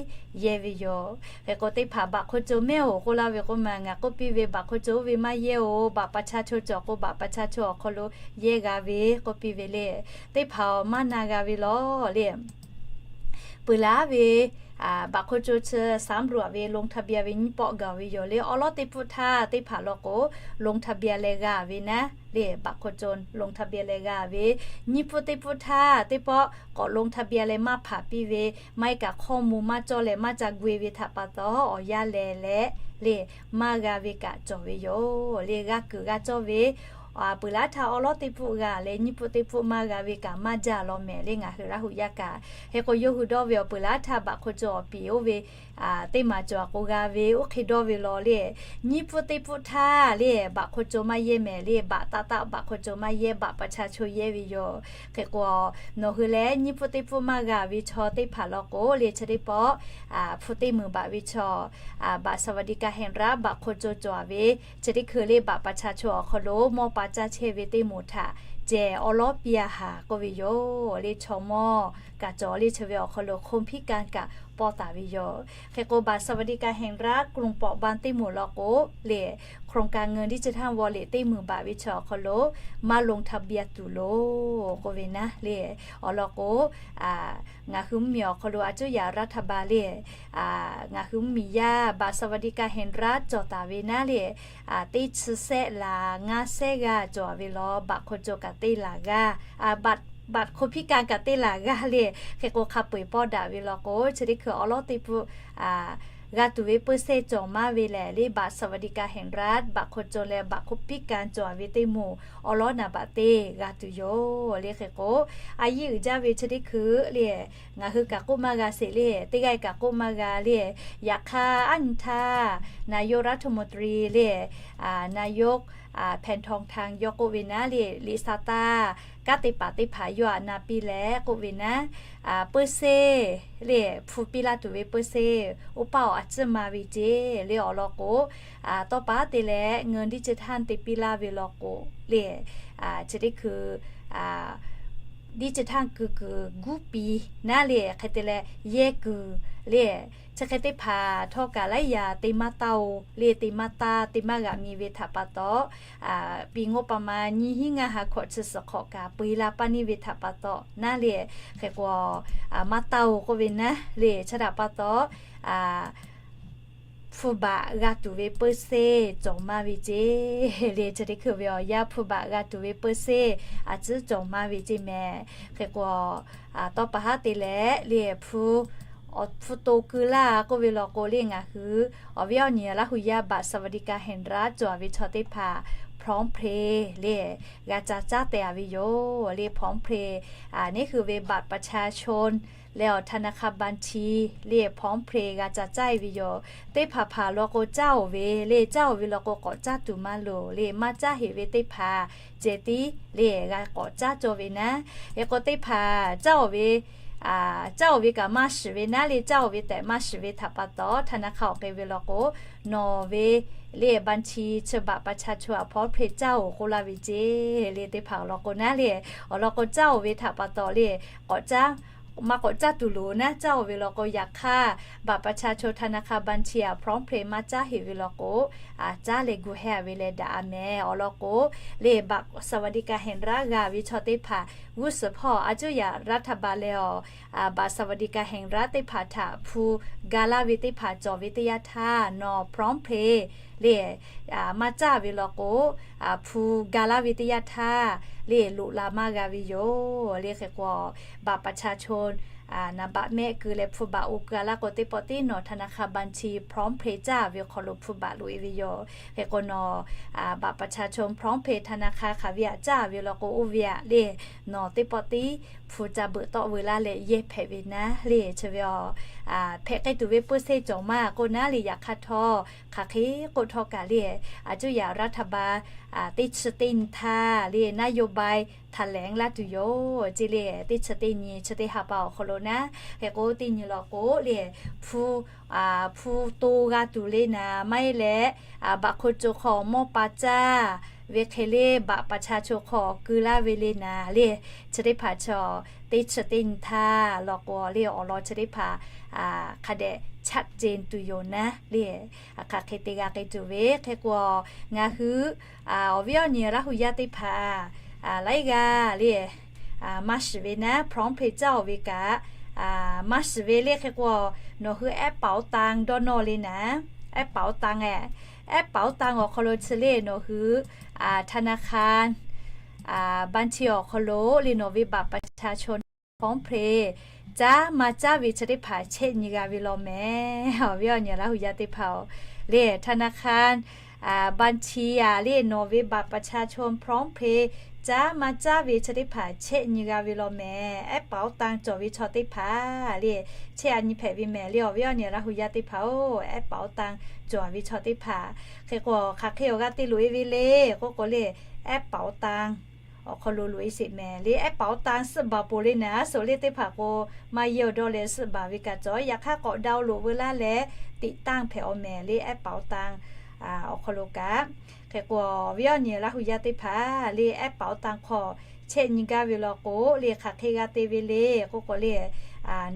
yehˇ ve yoˬ. Hk'e k'o, teˇ hpaˍ baꞈ hk'o co mehˆ-oˬ k'oˆ laˇ ve k'oˆ ma, ngaˬ k'oˆ piˇ ve, baꞈ hk'o co oˇ ve maˇ yehˇ-oˬ, baꞈ ประชาชน cawˬ k'o baꞈ ประชาชน awˬ hk'aw lo yehˇ g'a ve k'oˆ piˇ ve le. Teˇ hpaˍ maˇ na g'a ve lawˬ le. Peuˬ laˉ ve, baꞈ hk'o co chi สำรวจ ve ลงทะเบียน ve nyiˇ pawˆ gaˬ ve yoˬ le. Awˉ lawˉ teˇ pfuhˇ htaˇ teˇ hpaˍ law k'o ลงทะเบียน leh g'a ve naˉ le, baꞈ hk'o co ลงทะเบียน leh g'a ve. Nyiˇ pfuhˇ teˇ pfuhˇ htaˇ teˇ pawˆ k'awꞈ ลงทะเบียน leh maˇ hpanˍ piˇ ve, maˇ heˆ kaꞈ ข้อมูล maˇ cawˇ leh maˇ ca gu-e ve htaꞈ pa taw awˬ yanˇ lehˬ leh le, maˇ g'a ve kaꞈ cawˬ ve yoˬ le. G'a kuiˬ g'a cawˇ ve peuˬ laˉ htaˇ awˉ lawˉ teˇ pfuhˇ g'a leh nyiˇ pfuhˇ teˇ pfuhˇ maˇ g'a ve kaꞈ maˇ jaˇ law mehˍ le. Ngaˬ hui Laˇhuˍ yaˇ kaꞈ hk'e k'o, yawˇ hui dawˇ ve awˬ peuˬ laˉ htaˇ baꞈ hk'o co awˬ piˍ oˇ ve teˇ maˬ cawˬ k'o g'a ve, oˇ hk'e dawˇ ve lawˬ le. Nyiˇ pfuhˇ teˇ pfuhˇ htaˇ le baꞈ hk'o co maˇ yehˇ mehˍ le, baꞈ taˆ taˆ baꞈ hk'o co maˇ yehˇ, baꞈ ประชาชน yehˇ ve yoˬ. Hk'e k'o, nawˬ hui leh nyiˇ pfuhˇ teˇ pfuhˇ maˇ g'a ve chaw teˇ hpaˍ law k'o le, chi teˇ pawˆ hpu teˇ meunˍ baꞈ ve chaw, baꞈ สวัสดิการแห่งรัฐ baꞈ hk'o co cawˬ ve, chi teˇ hkui le baꞈ ประชาชน awˬ hk'aw lo mawˇ pa caˇ chehˇ ve teˇ moˍ htaꞈ cehˬ awˉ lawˉ piˇ a haˍ k'oˆ ve yoˬ le. Chaw mawˇ kaꞈ cawˬ le, chi ve awˬ hk'aw lo คนพิการ kaꞈ paw taˍ ve yoˬ. Hk'e k'o, บัตรสวัสดิการแห่งรัฐ กลุ่มเปราะบาง teˇ moˍ law k'o le, โครงการเงินดิจิทัลวอลเล็ต teˇ meunˍ baꞈ ve chaw awˬ hk'aw lo maˇ ลงทะเบียน tuˬ loˬ k'oˆ ve naˉ le. Awˬ lawn k'o, ngaˬ hui mvuhˇmiˬ awˬ hk'aw lo อาจจะ รัฐบาล le, ngaˬ hui mvuhˇmiˬ yaˇ บัตรสวัสดิการแห่งรัฐ cawˬ taˍ ve naˉ le, teˇ chi sehˆ laˬ ngaˇ sehˆ g'aˇ cawˬ ve lawˬ, baꞈ hk'o co kaꞈ teˇ laˬ g'aˇ, baꞈ คนพิการ kaꞈ teˇ laˬ g'aˇ le. Hk'e k'o, hk'a peu-eˬ pawˆ daꞈ ve law k'o, chi teˇ hkui awˉ lawˉ teˇ pfuhˇ g'a tuˬ ve เปอร์เซ็นต์ cawˬ maˇ ve lehˬ, le บัตรสวัสดิการแห่งรัฐ บัตรคนจน leh บัตรคนพิการ cawˬ ve teˇ moˍ awˉ lawˉ naˍ baꞈ teˇ g'a tuˬ yoˬ. Le hk'e k'o, a yiˇ uiˍ jaˇ ve chi teˇ hkui le, ngaˬ hui kaꞈ k'oˆ maˇ g'a sheˍ le, teˇ g'aˇ kaꞈ k'oˆ maˇ g'a le. Yaꞈ hk'aˇ, aˉ nyi htaˇ นายกรัฐมนตรี le, นายก แพทองธาร yawˇ k'oˆ ve naˉ le, liꞈ sha taˇ kanˉ te paˍ teˇ hpaˍ yawˇ htaꞈ na piˇ leh k'oˆ ve naˉ, เปอร์เซ็นต์ le, hpu piˇ laˇ tuˬ ve เปอร์เซ็นต์ oˇ paˆ awˬ a ciˉ ma ve ceˇ le. Awˬ lawn k'o, tawˇ pa te leh เงินดิจิทัล te piˇ laˇ ve law k'o le, chi teˇ hkui ดิจิทัล kuiˬ kuiˬ guˉ pi naˉ le, hk'e te leh yehˇ kuiˬ le, chi hk'e teˇ hpaˍ htawˇ kaꞈ laiˉ yaꞈ te maˇ taˇ-oˬ le, te maˇ taˇ, te maˇ g'aꞈ mi ve htaꞈ pa taw, pi งบประมาณ nyiˇ hinˉ ngaˇ ha hkawꞈ chi suhˍ hk'awꞈ kaꞈ peu-e la paˇ neˇ ve htaꞈ pa taw naˉ le, hk'e k'o, maˇ taˇ-oˬ k'oˆ ve naˉ le. Chi htaꞈ pa taw, hpu baꞈ g'a tuˬ ve เปอร์เซ็นต์ cawˬ maˇ ve ceˇ le. Chi teˇ hkui ve awˬ yanˇ hpu baꞈ g'a tuˬ ve เปอร์เซ็นต์ a ciˉ cawˬ maˇ ve ceˇ mehˍ. Hk'e k'o, tawˇ pa haˉ te leh le, hpu, hpu to keu laˇ k'oˆ ve law k'o le, ngaˬ hui awˬ viˉ awˬ nyi Laˇ hu yaˇ บัตรสวัสดิการแห่งรัฐ cawˬ ve chaw teˇ hpaˍ พร้อมเพย์ le, g'a ca caˇ te-a ve yoˬ le. พร้อมเพย์ neˇ hui ve บัตรประชาชน leh awˬ ธนาคารบัญชี le พร้อมเพย์ g'a ca caˇ-e ve yoˬ. Teˇ hpaˍ hpaˍ law k'o caˇ-oˬ ve le, caˇ-oˬ ve law k'o k'awꞈ caˇ tuˬ maˇ loˍ le, maˇ caˇ heꞈ ve teˇ hpaˍ ceh tiˉ le g'a k'awꞈ caˇ cawˇ ve naˉ. Hk'e k'o teˇ hpaˍ caˇ-oˬ ve, caˇ-oˬ ve kaꞈ maˇ shiˍ ve naˉ le, caˇ-oˬ ve tehꞈ maˇ shiˍ ve htaꞈ pa taw, ธนาคาร awˬ hk'e ve law k'o, nawˬ ve le บัญชี chi บัตรประชาชน พร้อมเพย์ caˇ-oˬ k'oˆ laˇ ve ceˇ le. Teˇ hpaˍ awˬ lawn k'o naˉ le, awˬ lawn k'o caˇ-oˬ ve htaꞈ pa taw le, k'awꞈ caˇ, maˇ k'awꞈ caˇ tuˬ loˍ naˉ, caˇ-oˬ ve law k'o. Yaꞈ hk'aˇ, บัตรประชาชน ธนาคารบัญชี a พร้อมเพย์ maˇ caˇ heꞈ ve law k'o, caˇ leh gu heh-a ve leh daꞈ-a mehˍ. Awˬ lawn k'o le, บัตรสวัสดิการแห่งรัฐ g'a ve chaw teˇ hpaˍ g'uˇ suhˍ hpawˇ a cuˇ yaꞈ รัฐบาล leh awˬ บัตรสวัสดิการแห่งรัฐ teˇ hpaˍ htaꞈ hpu ga laˇ ve teˇ hpaˍ cawˬ ve teˇ yanˇ htaˇ, nawˬ พร้อมเพย์ le maˇ caˇ ve law k'o, hpu ga laˇ ve teˇ yanˇ htaˇ le loꞈ la maˇ g'a ve yoˬ le. Hk'e k'o, บัตรประชาชน naˍ baꞈ mehˆ keu leh hpu baꞈ oˇ keu-a laˇ k'o, teˇ pawˆ tiˉ nawˬ ธนาคารบัญชี พร้อมเพย์ caˇ ve awˬ hk'aw lo hpu baꞈ loꞈ-e ve yoˬ. Hk'e k'o nawˬ บัตรประชาชน พร้อมเพย์ ธนาคาร hk'aˬ ve htaꞈ caˇ ve law k'o, oˇ ve htaꞈ le nawˬ teˇ pawˆ tiˉ hpu ca beuꞈ tawˆ veu laˇ leh yehˇ hpehꞈ ve naˉ le. Chi ve a, hpehꞈ k'ai tuˬ ve เปอร์เซ็นต์ cawˬ maˇ k'o naˉ le. Yaꞈ hk'aˇ htawˇ, hk'aˬ hk'e k'oˆ htawˇ kaꞈ le, a cuˇ yaꞈ รัฐบาล teˇ chi teˇ nyi htaˇ le นโยบาย แถลง laˇ tuˬ yoˬ ceˇ le. Teˇ chi teˇ nyi chi teˇ ha pa awˬ hk'aw lo naˉ. Hk'e k'o teˇ nyi law k'o le, hpu, hpu to g'a tuˬ le naˍ, maˇ heˆ leh, baꞈ hk'o co hk'aw mawˇ pa caˇ ve hk'e le, บัตรประชาชน hk'aw keu laˇ ve le naˍ le. Chi teˇ hpaˍ chaw teˇ chi teˇ nyi htaˇ law k'o le, awˬ lawn chi teˇ hpaˍ hk'a dehꞈ ชัดเจน tuˬ yoˬ naˉ le. Hk'aˬ hk'e te g'a k'ai tuˬ ve hk'e k'o, ngaˬ hui awˬ viˉ awˬ nyi Laˇ hu yaˇ teˇ hpaˍ laiˉ g'aˇ le maˇ shiˍ ve naˉ, พร้อมเพย์ caˇ-oˬ ve kaꞈ maˇ shiˍ ve le. Hk'e k'o, nawˬ hui แอปเป๋าตัง dawˇ nawˇ le naˍ, แอปเป๋าตัง eh, แอปเป๋าตัง awˬ hk'aw lo chi le nawˬ hui ธนาคาร บัญชี awˬ hk'aw lo le nawˬ ve บัตรประชาชน พร้อมเพย์ caˇ maˇ caˇ ve chi teˇ hpaˍ chehˇ nyi g'a ve law mehˍ. Awˬ viˉ awˬ nyi Laˇ hu yaˇ teˇ hpaˍ-oˬ le, ธนาคาร บัญชี a le nawˬ ve บัตรประชาชน พร้อมเพย์ caˇ maˇ caˇ ve chi teˇ hpaˍ chehˇ nyi g'a ve law mehˍ. แอปเป๋าตัง cawˬ ve chaw teˇ hpaˍ le chehˇ-a nyi hpehꞈ ve mehˍ le. Awˬ viˉ awˬ nyi Laˇ hu yaˇ teˇ hpaˍ-oˬ, แอปเป๋าตัง cawˬ ve chaw teˇ hpaˍ. Hk'e k'o, hk'aˬ hk'e awˬ g'aˇ te loꞈ-e ve le k'oˆ k'o le, แอปเป๋าตัง awˬ hk'aw lo loꞈ-e sheˍ mehˍ le. แอปเป๋าตัง suhˆ baˬ poˬ le naˍ, a shoˍ le teˇ hpaˍ k'o maˇ yehˇ-oˬ dawˇ leh suhˆ baˬ ve kaꞈ cawˬ. Yaꞈ hk'aˇ k'awꞈ ดาวน์โหลด veu laˇ leh ติดตั้ง hpehꞈ-aw mehˍ le แอปเป๋าตัง awˬ hk'aw lo kaꞈ. Hk'e k'o, awˬ viˉ awˬ nyi Laˇ hu yaˇ teˇ hpaˍ le แอปเป๋าตัง hk'aw chehˇ nyi gaˇ ve law k'o le, hk'aˬ hk'e g'a te ve le k'oˆ k'o le,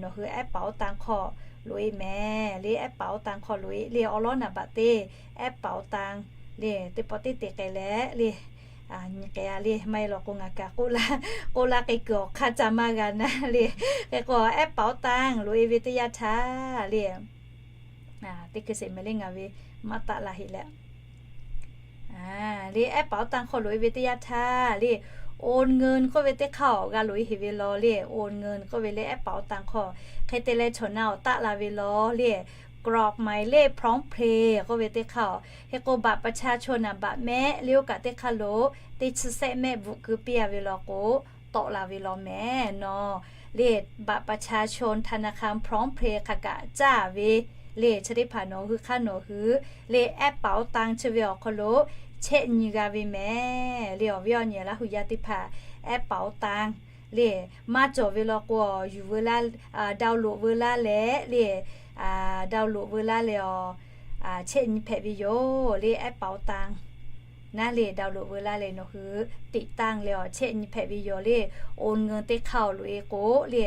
nawˬ hui แอปเป๋าตัง hk'aw loꞈ-e mehˍ le. แอปเป๋าตัง hk'aw loꞈ-e le awˉ lawˉ naˍ baꞈ teˇ แอปเป๋าตัง le teˇ pawˆ teˇ te k'ai leh le nyi k'ai-a le. Maˇ heˆ law k'o ngaˬ kaꞈ k'oˆ laˇ k'oˆ laˇ k'ai kuiˬ awˬ hk'aˇ ca maˇ g'a naˉ le. Hk'e k'o, แอปเป๋าตัง loꞈ-e ve teˇ yanˇ htaˇ le, teˇ hkui sheˍ mehˍ le ngaˬ ve maˇ taˆ la heˆ leh le แอปเป๋าตัง hk'aw loꞈ-e ve teˇ yanˇ htaˇ le, โอนเงิน k'oˆ ve teˇ hk'aˇ awˬ g'a loꞈ-e heˍ ve law le. โอนเงิน k'oˆ ve le แอปเป๋าตัง hk'aw hk'e te leh chaw na awˬ taˆ la ve law le. กรอกหมายเลขพร้อมเพย์ k'oˆ ve teˇ hk'aˇ-oˬ, hk'e k'o บัตรประชาชน naˍ baꞈ mehˆ le oˇ kaꞈ teˇ hk'aˇ lo teˇ chi sehˆ mehˆ bvuhꞈ keu piˇ-a ve law k'o, tawˆ la ve law mehˍ nawˬ le บัตรประชาชน ธนาคาร พร้อมเพย์ hk'aˬ kaꞈ caˇ ve le. Chi teˇ hpaˍ nawˬ hui hk'aˇ nawˬ hui le แอปเป๋าตัง chi ve awˬ hk'aw lo chehˇ nyi g'a ve mehˍ le. Awˬ viˉ awˬ nyi Laˇ hu yaˇ teˇ hpaˍ แอปเป๋าตัง le maˇ cawˬ ve law k'o, yuˬ veu laˇ, download veu laˇ leh le, download veu laˇ leh awˬ, chehˇ nyi hpehꞈ ve yoˬ le แอปเป๋าตัง naˉ le. Download veu laˇ leh nawˬ hui ติดตั้ง leh awˬ chehˇ nyi hpehꞈ ve yoˬ le. โอนเงิน teˇ hk'aˇ awˬ loꞈ-e k'o le,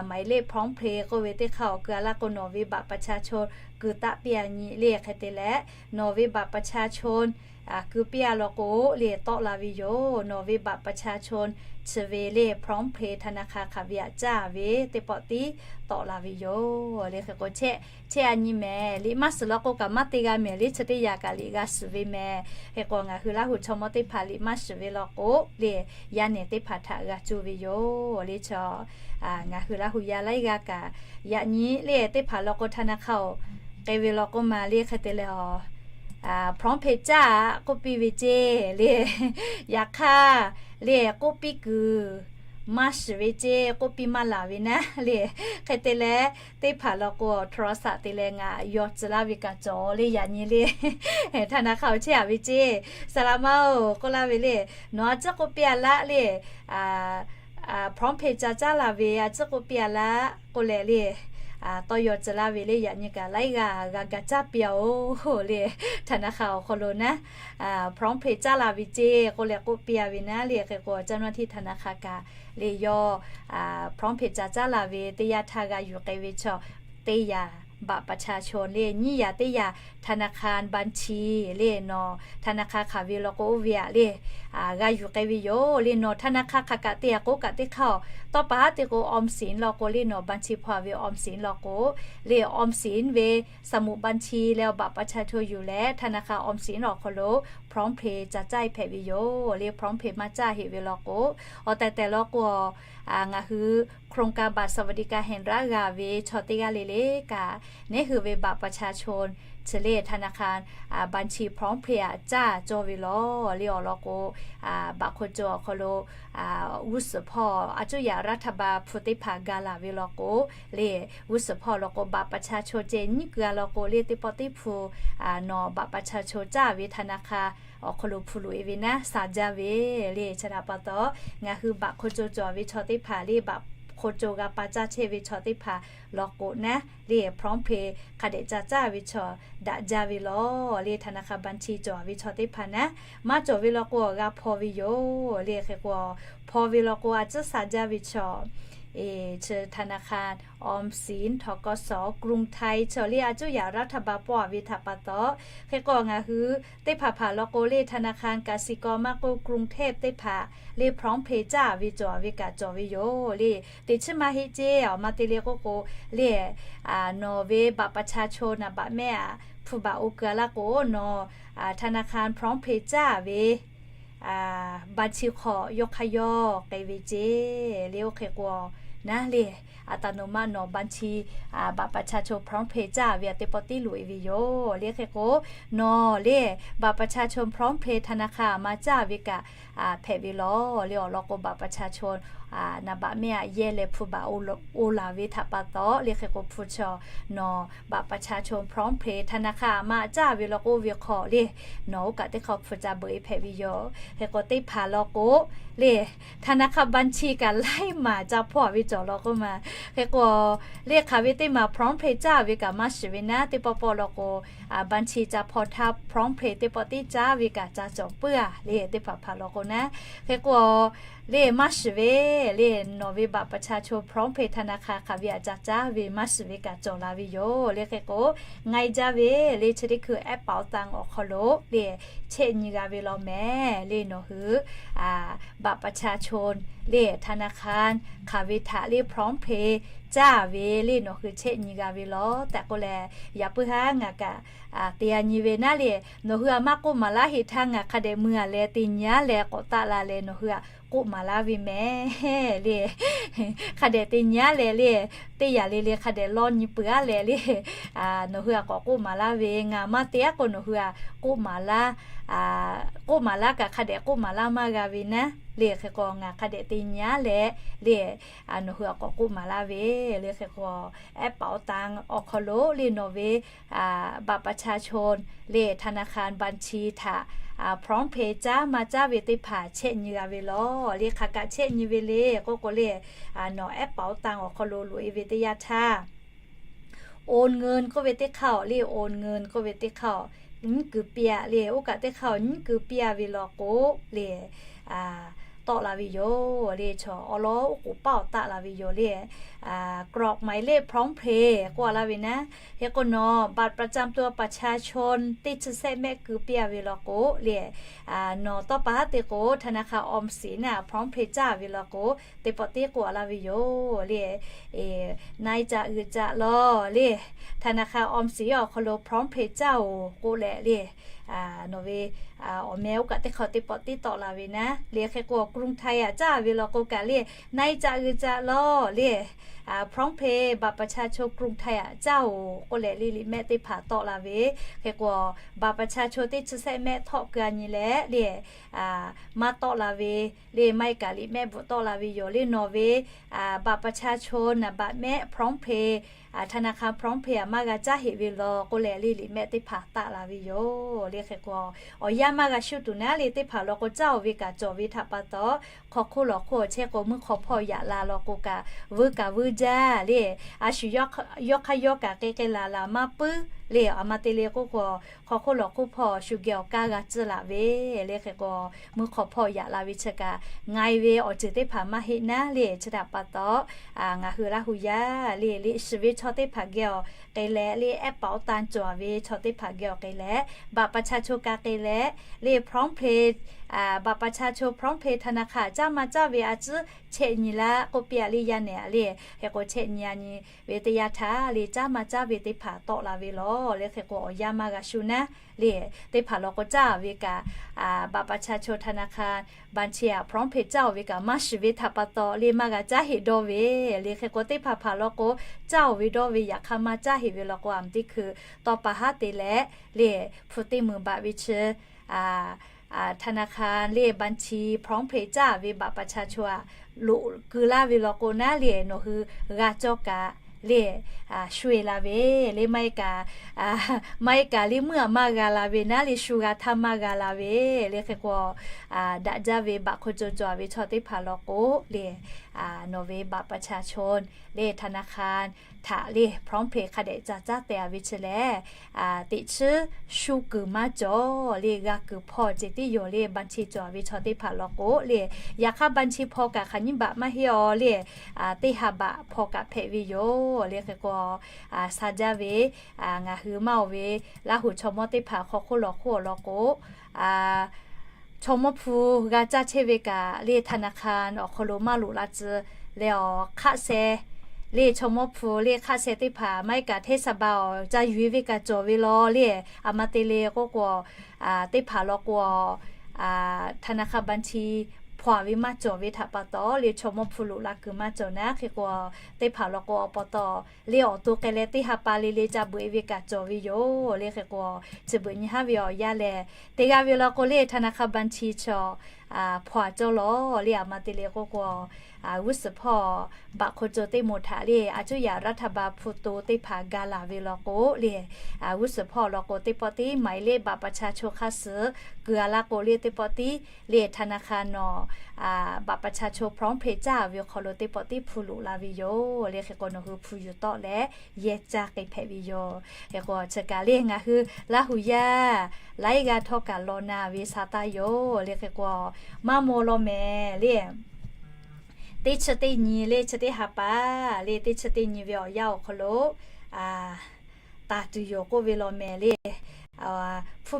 หมายเลขพร้อมเพย์ k'oˆ ve teˇ hk'aˇ awˬ keu-a laˇ k'o, nawˬ ve บัตรประชาชน keu taˆ piˇ-a nyi le. Hk'e te leh nawˬ ve บัตรประชาชน keu piˇ-a law k'o le tawˆ la ve yoˬ. Nawˬ ve บัตรประชาชน chi ve le พร้อมเพย์ ธนาคาร hk'aˬ ve aꞈ caˇ ve teˇ pawˆ tiˉ tawˆ la ve yoˬ le. Hk'e k'o chehˇ, chehˇ-a nyi mehˍ. Liꞈ maˇ shiˍ law k'o kaꞈ maˇ te g'a mehˍ le. Chi teˇ yanˇ kaꞈ liꞈ g'a shiˍ ve mehˍ. Hk'e k'o ngaˬ hui Laˇ hu chaw mawˇ teˇ hpaˍ liꞈ maˇ shiˍ ve law k'o le, yaˇ nehˬ teˇ hpaˍ htaꞈ g'a cuˇ ve yoˬ le. Chaw ngaˬ hui Laˇ hu yaˇ laiˉ g'aˇ kaꞈ yaꞈ nyi le teˇ hpaˍ law k'o ธนาคาร oˬ k'ai ve law k'o ma le hk'e te leh awˬ พร้อมเพย์ caˇ-a k'oˆ piˇ ve ceˇ le. Yaꞈ hk'aˇ le k'oˆ piˇ kuiˬ maˇ shiˍ ve ceˇ, k'oˆ piˇ maˇ laˬ ve naˉ le. Hk'e te leh teˇ hpaˍ law k'o โทรศัพท์ te leh ngaˬ yaw tcuh laˇ ve kaꞈ cawˬ le. Yaꞈ nyi le ธนาคาร oˬ chehˇ-a ve ceˇ, saˍ laꞈ ma-oˬ k'oˆ laˇ ve le. Nawˬ a ciˉ k'oˆ piˇ-a laˇ le พร้อมเพย์ ca caˇ la ve a ciˉ k'oˆ piˇ-a laˇ k'oˆ leh le, tawˇ yaw tcuh laˇ ve le. Yaꞈ nyi kaꞈ laiˉ g'aˇ g'a ga caˇ piˇ-a-oˬ le. ธนาคาร awˬ hk'aw lo naˉ พร้อมเพย์ caˇ la ve ceˇ k'oˆ leh k'oˆ piˇ-a ve naˉ le. Hk'e k'o เจ้าหน้าที่ธนาคาร kaꞈ le yawˇ พร้อมเพย์ ca caˇ la ve teˇ yanˇ htaˇ g'a yuˬ k'ai ve chaw teˇ yanˇ บัตรประชาชน le nyiˇ yanˇ teˇ yanˇ ธนาคาร บัญชี le nawˬ ธนาคาร hk'aˬ ve law k'o oˇ ve aꞈ le g'a yuˬ k'ai ve yoˬ le. Nawˬ ธนาคาร hk'aˬ kaꞈ te-a k'o kaꞈ teˇ hk'aˇ-oˬ, tawˇ pa haˉ te k'o ออมสิน law k'o le nawˬ บัญชี hpawˇ-a ve ออมสิน law k'o le ออมสิน ve สมุดบัญชี leh awˬ บัตรประชาชน yuˬ leh ธนาคาร ออมสิน awˬ hk'aw lo พร้อมเพย์ ca caˇ-e hpehꞈ ve yoˬ le. พร้อมเพย์ maˇ caˇ heˆ ve law k'o, awˬ tehˬ tehˬ law k'o ngaˬ hui โครงการบัตรสวัสดิการแห่งรัฐ g'a ve chaw teˇ g'aˇ le le kaꞈ, neˉ hui ve บัตรประชาชน chi le ธนาคาร บัญชี พร้อมเพย์ aꞈ caˇ cawˇ ve law le. Awˬ lawn k'o บัตรคนจน awˬ hk'aw lo g'uˇ suhˍ hpawˇ a cuˇ yaꞈ รัฐบาล hpu teˇ hpaˍ ga laˬ ve law k'o le, g'uˇ suhˍ hpawˇ law k'o บัตรประชาชน ceh nyiˉ keu-a law k'o le teˇ pawˆ tiˉ hpu nawˬ บัตรประชาชน caˇ ve ธนาคาร awˬ hk'aw lo hpu loꞈ-e ve naˉ sa jaˇ ve le. Chi htaꞈ pa taw, ngaˬ hui บัตรคนจน cawˬ ve chaw teˇ hpaˍ le บัตรคนจน g'a pa caˇ chehˇ ve chaw teˇ hpaˍ law k'o naˉ le พร้อมเพย์ hk'a dehꞈ ca caˇ ve chaw daꞈ jaˇ ve law le. ธนาคาร บัญชี cawˬ ve chaw teˇ hpaˍ naˉ, maˇ cawˬ ve law k'o g'a hpaw ve yoˬ le. Hk'e k'o hpaw ve law k'o a ciˉ sa jaˇ ve chaw chi ธนาคาร ออมสิน ทกส กรุงไทย chaw le a cuˇ yaꞈ รัฐบาล pawˆ-a ve htaꞈ pa taw, hk'e k'o ngaˬ hui teˇ hpaˍ hpaˍ law k'o le ธนาคาร กสิกร maˇ k'oˆ กรุงเทพ teˇ hpaˍ le พร้อมเพย์ caˇ ve cawˬ ve kaꞈ cawˬ ve yoˬ le. Teꞈ chiˉ maˇ heˆ ceˇ, awˬ ma te le k'oˆ k'o le, nawˬ ve บัตรประชาชน naˍ baꞈ mehˆ aꞈ hpu baꞈ oˇ keu-a laˇ k'o nawˬ ธนาคาร พร้อมเพย์ caˇ ve บัญชี hk'aw yawˇ hk'aˇ yawˇ k'ai ve ceˇ le. Oˇ hk'e k'o naˉ le, อัตโนมัติ nawˬ บัญชี บัตรประชาชน พร้อมเพย์ caˇ ve aꞈ teˇ pawˆ tiˉ loꞈ-e ve yoˬ le. Hk'e k'o nawˬ le บัตรประชาชน พร้อมเพย์ ธนาคาร aꞈ maˇ caˇ ve kaꞈ hpehꞈ ve law le. Awˬ lawn k'o บัตรประชาชน naˍ baꞈ mehˆ aꞈ yehˇ leh hpu baꞈ oˇ laˬ ve htaꞈ pa taw le. Hk'e k'o hpu chaw nawˬ บัตรประชาชน พร้อมเพย์ ธนาคาร aꞈ maˇ caˇ ve law k'o oˇ ve hk'aw le nawˬ oˇ kaꞈ teˇ hk'aw hpu ca beuꞈ-e hpehꞈ ve yoˬ. Hk'e k'o teˇ hpaˍ law k'o le ธนาคาร บัญชี kaꞈ laiˉ maˬ ca hpaw-a ve cawˬ law k'oˆ ma. Hk'e k'o le hk'aˬ ve teˇ maˬ พร้อมเพย์ caˇ ve kaꞈ maˇ shiˍ ve naˉ, teˇ pawˆ pawˆ law k'o บัญชี ca hpaw htaˇ พร้อมเพย์ teˇ pawˆ tiˉ caˇ ve kaꞈ ca cawˬ puiˉ-a le. Teˇ hpaˍ hpaˍ law k'o naˉ, hk'e k'o le maˇ shiˍ ve le nawˬ ve บัตรประชาชน พร้อมเพย์ ธนาคาร hk'aˬ ve aꞈ ca caˇ ve maˇ shiˍ ve kaꞈ cawˬ la ve yoˬ le. Hk'e k'o ง่าย jaˇ ve le chi teˇ hkui แอปเป๋าตัง awˬ hk'aw lo le chehˇ nyi g'a ve law mehˍ le. Nawˬ hui บัตรประชาชน le ธนาคาร hk'aˬ ve htaꞈ le พร้อมเพย์ caˇ ve le nawˬ hui chehˇ nyi g'a ve lawˬ tehꞈ k'oˆ leh, yaꞈ puiˉ haˉ ngaˬ kaꞈ te-a nyi ve naˉ le, nawˬ hui-a maˇ k'oˆ maˍ laˇ heꞈ htaˇ ngaˬ hk'a dehꞈ mui-a leh te nyi-a leh k'awꞈ taˆ la leh nawˬ hui-a k'oˆ maˍ laˇ ve mehˍ le. Hk'a dehꞈ te nyi-a leh le, teˇ yanˇ le le hk'a dehꞈ lawˇ nyi peuˬ-a leh le, nawˬ hui-a k'awꞈ k'oˆ maˍ laˇ ve, ngaˬ maˇ te-a k'o nawˬ hui-a k'oˆ maˍ laˇ, k'oˆ maˍ laˇ kaꞈ hk'a dehꞈ k'oˆ maˍ laˇ maˇ g'a ve naˉ le. Hk'e k'o ngaˬ hk'a dehꞈ te nyi-a leh le, nawˬ hui-a k'awꞈ k'oˆ maˍ laˇ ve le. Hk'e k'o แอปเป๋าตัง awˬ hk'aw lo le nawˬ ve บัตรประชาชน le ธนาคาร บัญชี htaꞈ PromptPay caˇ maˇ caˇ ve teˇ hpaˍ chehˇ nyi g'a ve lawˬ le. Hk'aˬ kaꞈ chehˇ nyi ve le k'oˆ k'o le, nawˬ แอปเป๋าตัง awˬ hk'aw lo loꞈ-e ve teˇ yanˇ htaˇ โอนเงิน k'oˆ ve teˇ hk'aˇ-oˬ le, โอนเงิน k'oˆ ve teˇ hk'aˇ-oˬ, nyiˉ kuiˬ piˇ-a le, oˇ kaꞈ teˇ hk'aˇ-oˬ nyiˉ kuiˬ piˇ-a ve law k'o le, tawˆ la ve yoˬ le. Chaw awˬ lawn oˉ k'oˍ paˇ awˬ taˆ la ve yoˬ le. กรอกหมายเลข PromptPay k'oˆ-a laˇ ve naˉ. Hk'e k'o nawˬ บัตรประจำตัวประชาชน teˇ chi sehˆ mehˆ keu piˇ-a ve law k'o le, nawˬ tawˇ pa haˉ te k'o ธนาคารออมสิน naˉ PromptPay caˇ ve law k'o, teˇ pawˆ tiˉ k'oˆ-a laˇ ve yoˬ le. Naiˆ caꞈ g'uiˬ caꞈ lawˬ le, ธนาคารออมสิน awˬ hk'aw lo PromptPay caˇ-oˬ k'oˆ leh le, nawˬ ve awˬ meh oˇ kaꞈ teˇ hk'aw teˇ pawˆ tiˉ tawˆ la ve naˉ le. Hk'e k'o กรุงไทย aꞈ caˇ ve law k'o kaꞈ le, naiˆ caꞈ g'uiˬ caꞈ lawˬ le, PromptPay บัตรประชาชน กรุงไทย aꞈ caˇ-oˬ k'oˆ leh le liꞈ mehˆ teˇ hpaˍ tawˆ la ve. Hk'e k'o บัตรประชาชน teˇ chi sehˆ mehˆ htawˆ keu-a nyi leh le, maˇ tawˆ la ve le, maˇ heˆ kaꞈ liꞈ mehˆ bvuhꞈ tawˆ la ve yoˬ le. Nawˬ ve บัตรประชาชน naˍ baꞈ mehˆ PromptPay, ธนาคาร PromptPay aꞈ maˇ g'a caˇ heˆ ve law k'oˆ leh le liꞈ mehˆ teˇ hpaˍ taˆ la ve yoˬ le. Hk'e k'o awˬ yanˇ maˇ g'a shuˇ tuˬ naˉ le, teˇ hpaˍ law k'o caˇ-oˬ ve kaꞈ cawˬ ve htaꞈ pa taw, hk'aw hk'oˆ lawˬ hk'oˆ awˬ chehˇ k'o mvuhˇ hk'aw hpawˇ yaꞈ la law k'o kaꞈ, vuiˇ kaꞈ vuiˇ jaˇ le. A shu yawˇ hk'aˇ yawˇ kaꞈ k'ai k'ai laˬ laˬ maˇ puiˉ le. Aˬ ma te le k'oˆ k'o, hk'aw hk'oˆ lawˬ hk'oˆ hpawˇ shu geh awˬ kaˇ g'a tcuhˇ laˬ ve le. Hk'e k'o mvuhˇ hk'aw hpawˇ yaꞈ la ve chi kaꞈ, nga-e ve awˬ ceuˬ teˇ hpaˍ maˇ heˆ naˉ le. Chi htaꞈ pa taw, ngaˬ hui Laˇ hu yaˇ le, liꞈ shiˍ ve chaw teˇ hpaˍ geh awˬ k'ai leh le, แอปเป๋าตัง cawˬ ve chaw teˇ hpaˍ geh awˬ k'ai leh, บัตรประชาชน ka k'ai leh le, PromptPay, บัตรประชาชน PromptPay ธนาคาร caˇ maˇ caˇ ve a ciˉ chehˇ nyi laˇ k'oˆ piˇ-a le. Yaˇ nehˬ-a le, hk'e k'o chehˇ nyi-a nyi ve teˇ yanˇ htaˇ le, caˇ maˇ caˇ ve teˇ hpaˍ tawˆ la ve lawˬ le. Hk'e k'o awˬ yanˇ maˇ g'a shuˇ naˉ le, teˇ hpaˍ law k'o caˇ ve kaꞈ, บัตรประชาชน ธนาคาร บัญชี aꞈ PromptPay caˇ-oˬ ve kaꞈ maˇ shiˍ ve htaꞈ pa taw le, maˇ g'a caˇ heˆ dawˇ ve le. Hk'e k'o teˇ hpaˍ hpaˍ law k'o caˇ-oˬ ve dawˇ ve, yaꞈ hk'aˇ maˇ caˇ heˆ ve law k'o, aˬ miˍ teˇ hkui tawˇ pa haˉ te leh le, hpu teˇ meunˍ baꞈ ve chi ธนาคาร le บัญชี PromptPay caˇ ve บัตรประชาชน aꞈ loꞈ keu laˇ ve law k'o naˉ le, nawˬ hui g'a cawˇ kaꞈ le, shu-e la ve le, maˇ heˆ kaꞈ, maˇ heˆ kaꞈ le meuˇ aꞈ maˇ g'a la ve naˉ le, shu g'a htaˇ maˇ g'a la ve le. Hk'e k'o daꞈ jaˇ ve บัตรคนจน cawˬ ve chaw teˇ hpaˍ law k'o le, nawˬ ve บัตรประชาชน le ธนาคาร htaꞈ le PromptPay hk'a dehꞈ ca caˉ teh-a ve chi lehˬ, teꞈ chiˉ shu kuiˬ maˇ cawˬ le, g'a kuiˬ hpawˇ ceh tiˉ yoˬ le. บัญชี cawˬ ve chaw teˇ hpaˍ law k'o le, yaꞈ hk'aˇ บัญชี hpawˇ kaꞈ hk'aˬ nyiˇ baꞈ maˇ heˆ-aw le, teˇ ha baꞈ hpawˇ kaꞈ hpehꞈ ve yoˬ le. Hk'e k'o, sha jaˇ ve, ngaˬ hui maˇ-oˬ ve, Laˇ hu chaw mawˇ teˇ hpaˍ hk'aw hk'oˆ lawˬ hk'oˆ awˬ lawn k'o, chaw mawˇ hpu g'a caˇ chehˇ ve kaꞈ le, ธนาคาร awˬ hk'aw lo maˇ loꞈ la tcuh leh, awˬ hk'aˆ sheh le, chaw mawˇ hpu le hk'aˆ sheh teˇ hpaˍ maˇ heˆ kaꞈ เทศบาล awˬ ca yuˬ-e ve kaꞈ cawˬ ve law le. Aˬ ma te le k'oˆ k'o, teˇ hpaˍ law k'o, ธนาคาร บัญชี hpawˇ-a ve maˇ cawˬ ve htaꞈ pa taw le, chaw mawˇ hpu loꞈ la kuiˬ maˇ cawˬ naˉ. Hk'e k'o teˇ hpaˍ law k'o awˬ pa taw le, awˬ to k'ai leh teˇ ha pa le le ca beuꞈ-e ve kaꞈ cawˬ ve yoˬ le. Hk'e k'o chi beuꞈ nyi haˉ ve awˬ yanˇ lehˬ, teˇ g'aˇ ve law k'o le ธนาคาร บัญชี chaw hpawˇ-a cawˇ law le. Aˬ ma te le k'oˆ k'o, g'uˇ suhˍ hpawˇ บัตรคนจน teˇ moˍ htaꞈ le, a cuˇ yaꞈ รัฐบาล hpu to teˇ hpaˍ ga laˬ ve law k'o le, g'uˇ suhˍ hpawˇ law k'o teˇ pawˆ tiˉ หมายเลขบัตรประชาชน hk'a suh kuiˬ-a laˇ k'o le, teˇ pawˆ tiˉ le ธนาคาร nawˬ บัตรประชาชน PromptPay caˇ ve awˬ hk'aw lo teˇ pawˆ tiˉ hpu loꞈ la ve yoˬ le. Hk'e k'o nawˬ hui hpu yuˬ tawˆ leh yehˇ caˇ k'ai hpehꞈ ve yoˬ. Hk'e k'o chi kaꞈ le ngaˬ hui Laˇ hu yaˇ laiˉ g'aˇ htawˇ kaꞈ law na ve sha taˇ yoˬ le. Hk'e k'o maˇ maw law mehˍ le, teˇ chi teˇ nyi le, chi teˇ ha pa le, teˇ chi teˇ nyi ve awˬ yanˇ awˬ hk'aw lo taˍ tuˬ yoˬ k'oˆ ve law mehˍ le. Hpu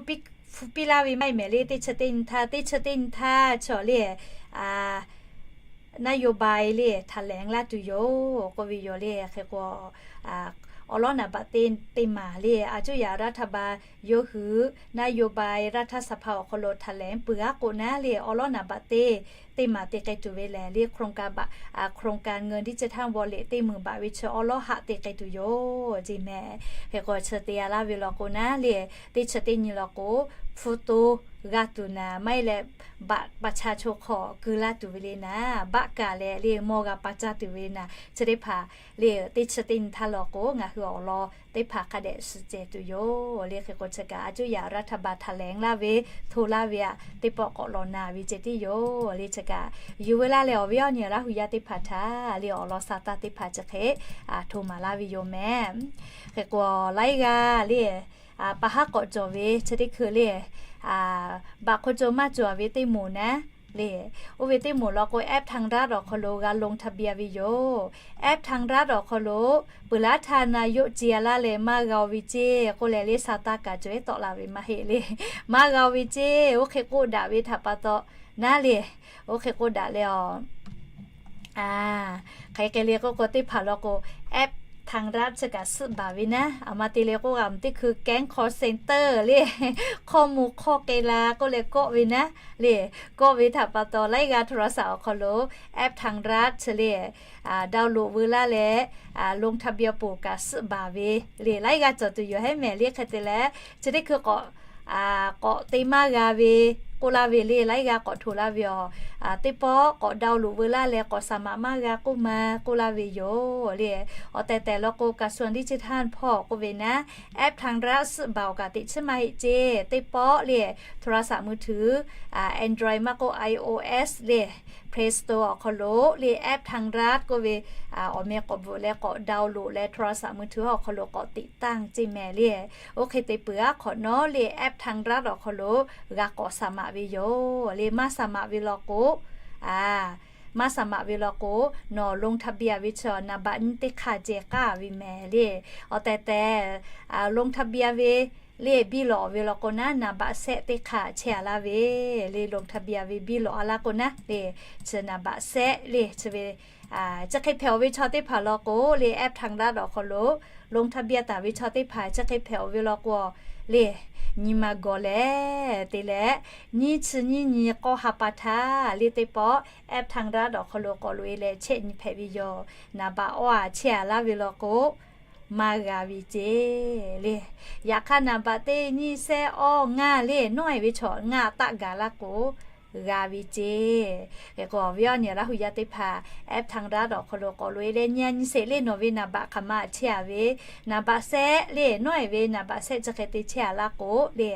piˇ laˇ ve maˇ heˆ mehˍ le, teˇ chi teˇ nyi htaˇ, teˇ chi teˇ nyi htaˇ chaw le, นโยบาย le แถลง laˇ tuˬ yoˬ k'oˆ ve yoˬ le. Hk'e k'o, awˬ lawn naˍ baꞈ te teˇ maˬ le, a cuˇ yaꞈ รัฐบาล yawˇ hui นโยบาย รัฐสภา awˬ hk'aw lo แถลง peuˬ aˉ k'o naˉ le, awˬ lawn naˍ baꞈ te teˇ maˬ te k'ai tuˬ ve lehˬ le, โครงการ baꞈ, โครงการ เงินดิจิทัลวอลเล็ต teˇ meunˍ baꞈ ve chi awˬ lawn haꞈ te k'ai tuˬ yoˬ ceˇ mehˍ. Hk'e k'o chi te yaꞈ laˇ ve law k'o naˉ le, teˇ chi teˇ nyi law k'o, hpu to g'a tuˬ naˍ, maˇ heˆ leh บัตรประชาชน hk'aw keu laˇ tuˬ ve le naˍ, baˆ kaˍ leh le mawˇ g'a pa caˇ tuˬ ve naˍ, chi teˇ hpaˍ le teˇ chi teˇ nyi htaˇ law k'o ngaˬ hui awˬ lawn teˇ hpaˍ hk'a dehꞈ shiˍ cehˬ tuˬ yoˬ le. Hk'e k'o chi kaꞈ a cuˇ yaꞈ รัฐบาล แถลง laˇ ve, hto laˇ ve aꞈ teˇ pawˆ k'awꞈ lawˬ naˍ ve ceh tiˉ yoˬ le. Chi kaꞈ yuˬ veu laˇ leh awˬ viˉ awˬ nyi Laˇ huˍ yaˇ teˇ hpaˍ htaꞈ le awˬ lawn sa taˇ teˇ hpaˍ chi hk'e hto maˍ laˇ ve yoˬ mehˍ. Hk'e k'o laiˉ g'aˇ le, pa haˉ k'awꞈ cawˬ ve chi teˇ hkui le, บัตรคนจน maˇ cawˬ ve teˇ moˍ naˉ le, oˇ ve teˇ moˍ law k'o แอปทางรัฐ awˬ hk'aw lo g'a ลงทะเบียน ve yoˬ. แอปทางรัฐ awˬ hk'aw lo peuˬ laˇ htaˇ นายก ce a laˇ leh maˇ g'a-o ve ceˇ k'oˆ leh le, sa taˇ kaꞈ cawˬ-e tawˆ la ve maˇ heˆ le, maˇ g'a-o ve ceˇ. Oˇ hk'e k'oˆ daꞈ ve htaꞈ pa taw naˉ le, oˇ hk'e k'oˆ daꞈ leh a, hk'aˬ hk'e le k'oˆ k'o teˇ hpaˍ law k'o, แอปทางรัฐ chi kaꞈ suhˆ baˬ ve naˉ, aˬ ma te leh k'oˆ g'a mvuhˬ teˇ hkui แก๊ง call center le, hkawˇ mvuh hk'awˇ k'ai la k'oˆ leh kawˆ ve naˉ le, kawˆ ve htaꞈ pa taw laiˉ g'aˇ โทรศัพท์ awˬ hk'aw lo แอปทางรัฐ chi le download veu laˇ leh ลงทะเบียน poˬ kaꞈ suhˆ baˬ ve le, laiˉ g'aˇ cawˬ tuˬ yoˬ heˉ mehˍ le. Hk'e te leh chi teˇ hkui k'awꞈ k'awꞈ te maˇ g'a ve k'oˆ laˇ ve le, laiˉ g'aˇ k'awꞈ hto laˇ ve aˬ, teˇ pawˆ k'awꞈ download veu laˇ leh k'awꞈ สมัคร maˇ g'a k'oˆ ma k'oˆ laˇ ve yoˬ le. Awˬ tehˬ tehˬ law k'o กระทรวงดิจิทัล hpawˇ k'oˆ ve naˉ, แอปทางรัฐ suhˆ baˬ-oˬ kaꞈ teꞈ chiˉ maˇ heˆ ceˇ. Teˇ pawˆ le โทรศัพท์มือถือ Android maˇ k'oˆ iOS le, Play Store awˬ hk'aw lo le แอปทางรัฐ k'oˆ ve awˬ meh k'awꞈ bvuhꞈ leh k'awꞈ download leh โทรศัพท์มือถือ awˬ hk'aw lo k'awꞈ ติดตั้ง ceˇ mehˍ le. Oˇ hk'e te peuˬ aˉ hk'awꞈ nawˉ le แอปทางรัฐ awˬ hk'aw lo g'a k'awꞈ สมัคร ve yoˬ le. Maˇ สมัคร ve law k'o, maˇ สมัคร ve law k'o, nawˬ ลงทะเบียน ve chi naˍ baꞈ nyiˇ teˇ hk'aˇ ceh k'aˇ ve mehˍ le. Awˬ tehˬ tehˬ ลงทะเบียน ve le biˇ lawꞈ ve law k'o naˉ, naˍ baꞈ sehˆ teˇ hk'aˇ chehˇ a laˇ ve le. ลงทะเบียน ve biˇ lawꞈ a laˇ k'o naˉ le, chi naˍ baꞈ sehˆ le chi ve chi hk'e hpehꞈ-oˬ ve chaw teˇ hpaˍ law k'o le แอปทางรัฐ awˬ hk'aw lo ลงทะเบียน taˍ ve chaw teˇ hpaˍ chi hk'e hpehꞈ-oˬ ve law k'o le, nyi ma gawˬ lehˬ te leh, nyiˇ chi nyiˇ nyi k'awˇ ha pa htaˇ le teˇ pawˆ แอปทางรัฐ awˬ hk'aw lo k'awꞈ loꞈ-e leh chehˇ nyi hpehꞈ ve yoˬ. Naˍ baꞈ awˇ a chehˇ a laˇ ve law k'o, maˇ g'a ve ceˇ le. Yaꞈ hk'aˇ naˍ baꞈ teˇ nyiˇ sehˆ awˇ ngaˇ le nawˉ-e ve chaw ngaˇ taˆ gaˬ laˇ k'o, g'a ve ceˇ. Hk'e k'o awˬ viˉ awˬ nyi Laˇ huˍ yaˇ teˇ hpaˍ แอปทางรัฐ awˬ hk'aw lo k'awꞈ loꞈ-e leh nyi a nyi sheˍ le nawˬ ve naˍ baꞈ hk'aˬ ma chehˇ a ve, naˍ baꞈ sehˆ le nawˉ-e ve naˍ baꞈ sehˆ chi hk'e te chehˇ a laˇ k'o le,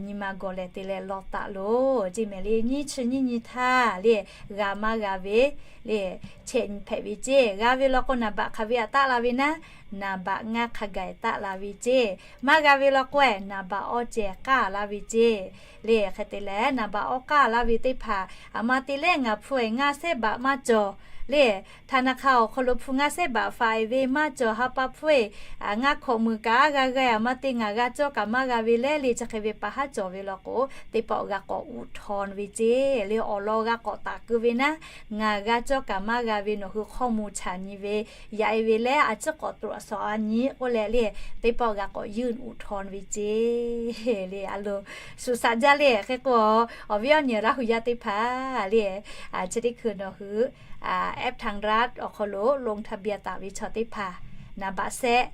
nyi ma gawˬ lehˬ te leh law taˍ loˬ ceˇ mehˍ le. Nyiˇ chi nyiˇ nyi htaˇ le g'a maˇ g'a ve le chehˇ nyi hpehꞈ ve ceˇ. G'a ve law k'o naˍ baꞈ hk'aˬ ve aꞈ taˆ la ve naˉ, naˍ baꞈ ngaˇ hk'a gaˬ taˆ la ve ceˇ. Maˇ g'a ve law k'o-e naˍ baꞈ awˇ ceh k'aˇ laˇ ve ceˇ. Le hk'e te leh naˍ baꞈ awˇ k'aˇ laˇ ve teˇ hpaˍ aˬ ma te leh ngaˬ hpu-e ngaˇ sehˆ baꞈ maˇ cawˬ le ธนาคาร awˬ hk'aw lo hpu ngaˇ sehˆ baꞈ faꞈ-e ve maˇ cawˬ ha pa hpu-e ngaˇ hkawꞈ meuˬ kaꞈ g'a g'a aˬ ma te ngaˬ g'a cawˇ kaꞈ maˇ g'a ve le le chi hk'e ve pa haˉ cawˬ ve law k'o, teˇ pawˆ g'a k'awꞈ อุทธรณ์ ve ceˇ. Le awˬ lawn g'a k'awꞈ taˍ keu ve naˉ, ngaˬ g'a cawˇ kaꞈ maˇ g'a ve nawˬ hui hkawˇ mvuh chaˬ nyi ve yaꞈ-e ve leh a ciˉ k'awꞈ ตรวจสอบ a nyi k'oˆ leh le, teˇ pawˆ g'a k'awꞈ ยื่นอุทธรณ์ ve ceˇ. Le a lo shuˍ shaꞈ jaˇ le. Hk'e k'o awˬ viˉ awˬ nyi Laˇ huˍ yaˇ teˇ hpaˍ le, chi teˇ hkui nawˬ hui แอปทางรัฐ awˬ hk'aw lo ลงทะเบียน taˍ ve chaw teˇ hpaˍ naˍ baꞈ sehˆ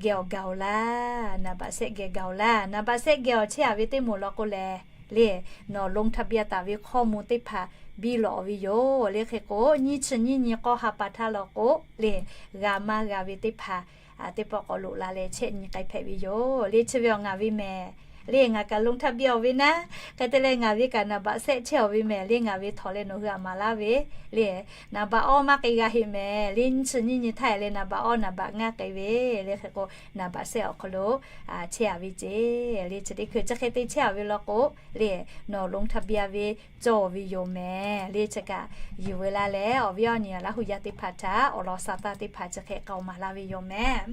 geh awˬ gaˬ-oˬ laˇ. Naˍ baꞈ sehˆ geh gaˬ-oˬ laˇ. Naˍ baꞈ sehˆ geh awˬ chehˇ a ve teˇ moˍ law k'o lehˬ le, nawˬ ลงทะเบียน taˍ ve hkawˇ mvuh teˇ hpaˍ biˇ lawꞈ ve yoˬ le. Hk'e k'o nyiˇ chi nyiˇ nyi k'awˇ ha pa htaˇ law k'o le, g'a maˇ g'a ve teˇ hpaˍ teˇ pawˆ k'awꞈ loꞈ la leh chehˇ nyi k'ai hpehꞈ ve yoˬ le. Chi ve awˬ ngaˬ ve mehˍ le, ngaˬ kaꞈ ลงทะเบียน awˬ ve naˉ, hk'e te leh ngaˬ ve kaꞈ naˍ baꞈ sehˆ chehˇ awˬ ve mehˍ le. Ngaˬ ve htawnˍ leh nawˬ hui aˬ maˍ laˇ ve le, naˍ baꞈ awˇ maˇ k'ai g'a heˆ mehˍ le. Nyiˇ chi nyiˇ nyi htaˇ-e leh naˍ baꞈ awˇ naˍ baꞈ ngaˇ k'ai ve le. Hk'e k'o naˍ baꞈ sehˆ awˬ hk'aw lo chehˇ a ve ceˇ. Le chi teˇ hkui chi hk'e te chehˇ a ve law k'o le, nawˬ ลงทะเบียน ve cawˬ ve yoˬ mehˍ le. Chi kaꞈ yuˬ veu laˇ leh awˬ viˉ awˬ nyi Laˇ huˍ yaˇ teˇ hpaˍ htaꞈ awˬ lawn sa taˇ teˇ hpaˍ chi hk'e k'awꞈ maˍ laˇ ve yoˬ mehˍ.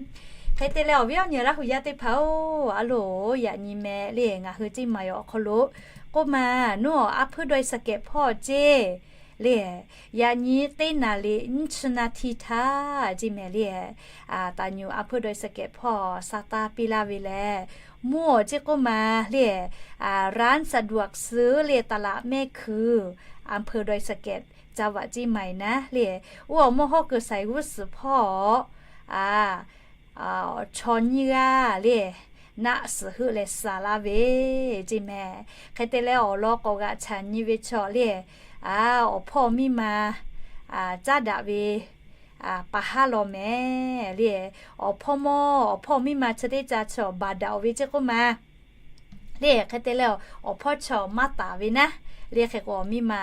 Hk'e te leh awˬ viˉ awˬ nyi Laˇ huˍ yaˇ teˇ hpaˍ-oˬ, a loˍ yaꞈ nyi meh le ngaˬ hui ceˇ maˍ yoˬ awˬ hk'aw lo k'oˆ ma, nuˇ awˬ a hpuiˇ dawˇ-e สแกน hpawˇ ceˇ le, yaꞈ nyi teˇ naˍ riˍ nyiˇ chi naˍ tiˍ htaˇ ceˇ mehˍ le, taˍ nyuˬ อำเภอดอยสะเก็ด hpawˇ sa taˇ piˇ laˇ ve lehˬ, mvuhˇ awˬ ceˇ k'oˆ ma le, ร้านสะดวกซื้อ le ตลาดแม่คือ อำเภอดอยสะเก็ด จังหวัดเชียงใหม่ naˉ le, oˇ awˬ mawˇ hawˉ keu saiˍ g'uˇ suhˍ hpawˇ chaw nyiˇ g'aˇ le, naˆ suhˍ heuˆ leh sa laˇ ve ceˇ mehˍ. Hk'e te leh awˬ lawn k'awꞈ g'aꞈ chaꞈ nyi ve chaw le, awˬ hpawˇ miˇ ma caˉ daꞈ ve pa haˉ law mehˍ le. Awˬ hpawˇ mawˇ awˬ hpawˇ miˇ ma chi teˇ ca chaw baˬ daꞈ-oˬ ve ceˇ k'oˆ ma le. Hk'e te leh awˬ hpawˇ chaw maˇ taˍ ve naˉ le, hk'e k'o awˬ miˇ ma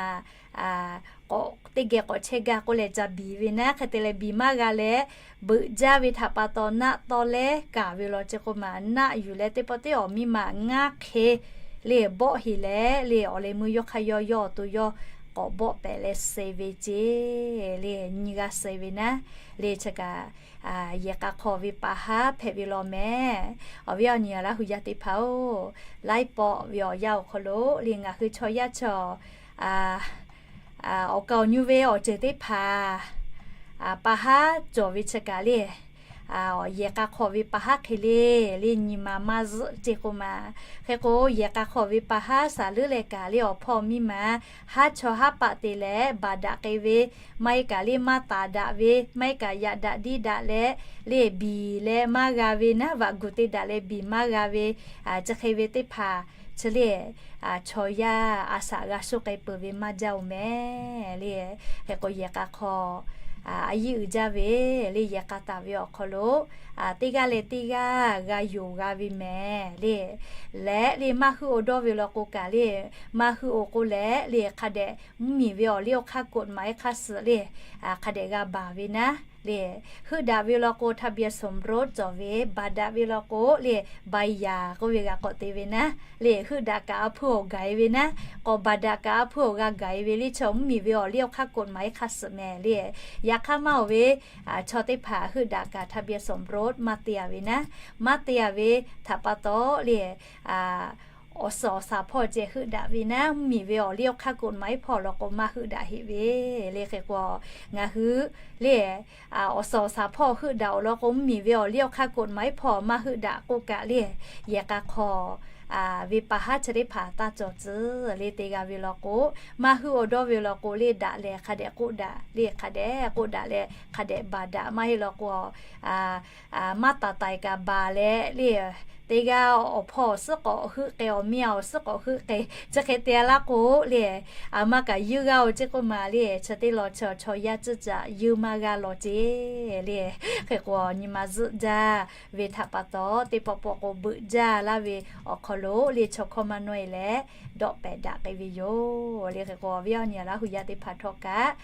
k'awꞈ teˇ geh k'awꞈ chehˇ gaˇ k'oˆ leh ca biˬ ve naˉ. Hk'e te leh biˬ maˇ g'a leh, beuꞈ jaˇ ve htaꞈ pa taw naˆ tawˇ leh kaˍ ve law ceˇ k'oˆ ma, naˆ yuˬ leh teˇ pawˆ teˇ awˬ miˇ ma ngaˇ hk'e le bawˆ heˍ leh le, awˬ leh meuˇ yawˇ hk'aˇ yawˇ yawˇ awˬ to yawˇ k'awꞈ bawˆ pehꞈ leh suh ve ceˇ le, nyi g'a suh ve naˉ le. Chi kaꞈ yehˬ k'a hk'aw ve pa haˉ hpehꞈ ve law mehˍ. Awˬ viˉ awˬ nyi Laˇ hu yaˇ teˇ hpaˍ-oˬ, laiˉ pawˆ ve awˬ yanˇ awˬ hk'aw lo le ngaˬ hui chaw yaˇ chaw awˬ kaˍ awˬ nyi ve awˬ ceuˬ teˇ hpaˍ pa haˉ cawˬ ve chi kaꞈ le, yehˬ k'a hk'aw ve pa haˉ hk'e le, le nyi ma maˇ zuhˆ ceˇ k'oˆ ma. Hk'e k'o yehˬ k'a hk'aw ve pa haˉ saˍ leuˉ leh kaꞈ le awˬ hpawˇ miˇ ma haˉ chaw haˉ paˆ te leh baˬ daꞈ k'ai ve, maˇ heˆ kaꞈ le maˇ taˍ daꞈ ve, maˇ heˆ kaꞈ yaꞈ daꞈ diˇ daꞈ leh le biˬ leh maˇ g'a ve naˉ, vaꞈ guˬ te daꞈ leh biˬ maˇ g'a ve, chi hk'e ve teˇ hpaˍ chi le chaw yaˇ a shaꞈ g'a sho k'ai peuˬ ve maˇ jaˇ-oˬ mehˍ le. Hk'e k'o yehˬ k'a hk'aw a yiˇ uiˍ jaˇ ve le, yehˬ k'a taˍ ve awˬ hk'aw lo teˇ g'aˇ leh teˇ g'aˇ g'a yonˍ g'a ve mehˍ le. Leh le maˇ heuˆ-oˬ dawˇ ve law k'o kaꞈ le, maˇ heuˆ-oˬ k'oˆ leh le hk'a dehꞈ mvuhˇmiˬ ve awˬ liˇ awˬ hk'aˇ กฎหมาย hk'aˇ suhˍ le hk'a dehꞈ g'a baˬ ve naˉ le. Heuˆ daꞈ ve law k'o ทะเบียนสมรส cawˬ ve, baˬ daꞈ ve law k'o le ใบหย่า k'oˆ ve g'a k'awꞈ te ve naˉ le. Heuˆ daꞈ kaꞈ a hpuiˇ awˬ gaˬ-e ve naˉ, k'awꞈ baˬ daꞈ kaꞈ a hpuiˇ awˬ g'a gaˬ-e ve le, chaw mvuhˇmiˬ ve awˬ liˇ awˬ hk'aˇ กฎหมาย hk'aˇ suhˍ mehˍ le. Yaꞈ hk'aˇ maˇ-oˬ ve chaw teˇ hpaˍ heuˆ daꞈ kaꞈ ทะเบียนสมรส maˇ te-a ve naˉ, maˇ te-a ve htaꞈ pa taw le awˬ suhˍ awˬ shaˍ hpawˇ ceh heuˆ daꞈ ve naˉ, mvuhˇmiˬ ve awˬ liˇ awˬ hk'aˇ กฎหมาย hpawˇ law k'o maˇ heuˆ daꞈ heˆ ve le. Hk'e k'o ngaˬ hui le awˬ suhˍ awˬ shaˍ hpawˇ heuˆ daꞈ-oˬ law k'o, mvuhˇmiˬ ve awˬ liˇ awˬ hk'aˇ กฎหมาย hpawˇ maˇ heuˆ daꞈ k'oˆ kaꞈ le, yehˬ k'a hk'aw ve pa haˉ chi teˇ hpaˍ taˇ cawˬ tcuh le. Te g'a ve law k'o, maˇ heuˆ-oˬ dawˇ ve law k'o le, daꞈ leh hk'a dehꞈ k'oˆ daꞈ le, hk'a dehꞈ k'oˆ daꞈ leh hk'a dehꞈ baˬ daꞈ, maˇ heˆ law k'o maˇ taˍ taiˍ kaꞈ baˬ leh le, teˇ g'aˇ awˬ hpawˇ awˬ suhˉ k'awꞈ heuˆ k'ai, awˬ miˇ a awˬ suhˉ k'awꞈ heuˆ k'ai, chi hk'e te-a laˇ k'o le, a maˇ kaꞈ yeuˇ g'aˇ-oˬ ceˇ k'oˆ ma le. Chi teˇ law chaw chaw yaˇ cuˇ caꞈ yeuˇ maˇ g'aˇ law ceˇ le. Hk'e k'o nyi ma zuhˆ jaˇ ve htaꞈ pa taw, teˇ pawˆ pawˆ k'o beuꞈ jaˇ laˇ ve awˬ hk'aw lo le, chaw hkawˇ maˇ nawˇ-e leh dawˆ pehˍ daꞈ k'ai ve yoˬ le. Hk'e k'o awˬ viˉ awˬ nyi Laˇ hu yaˇ teˇ hpaˍ htawˇ kaꞈ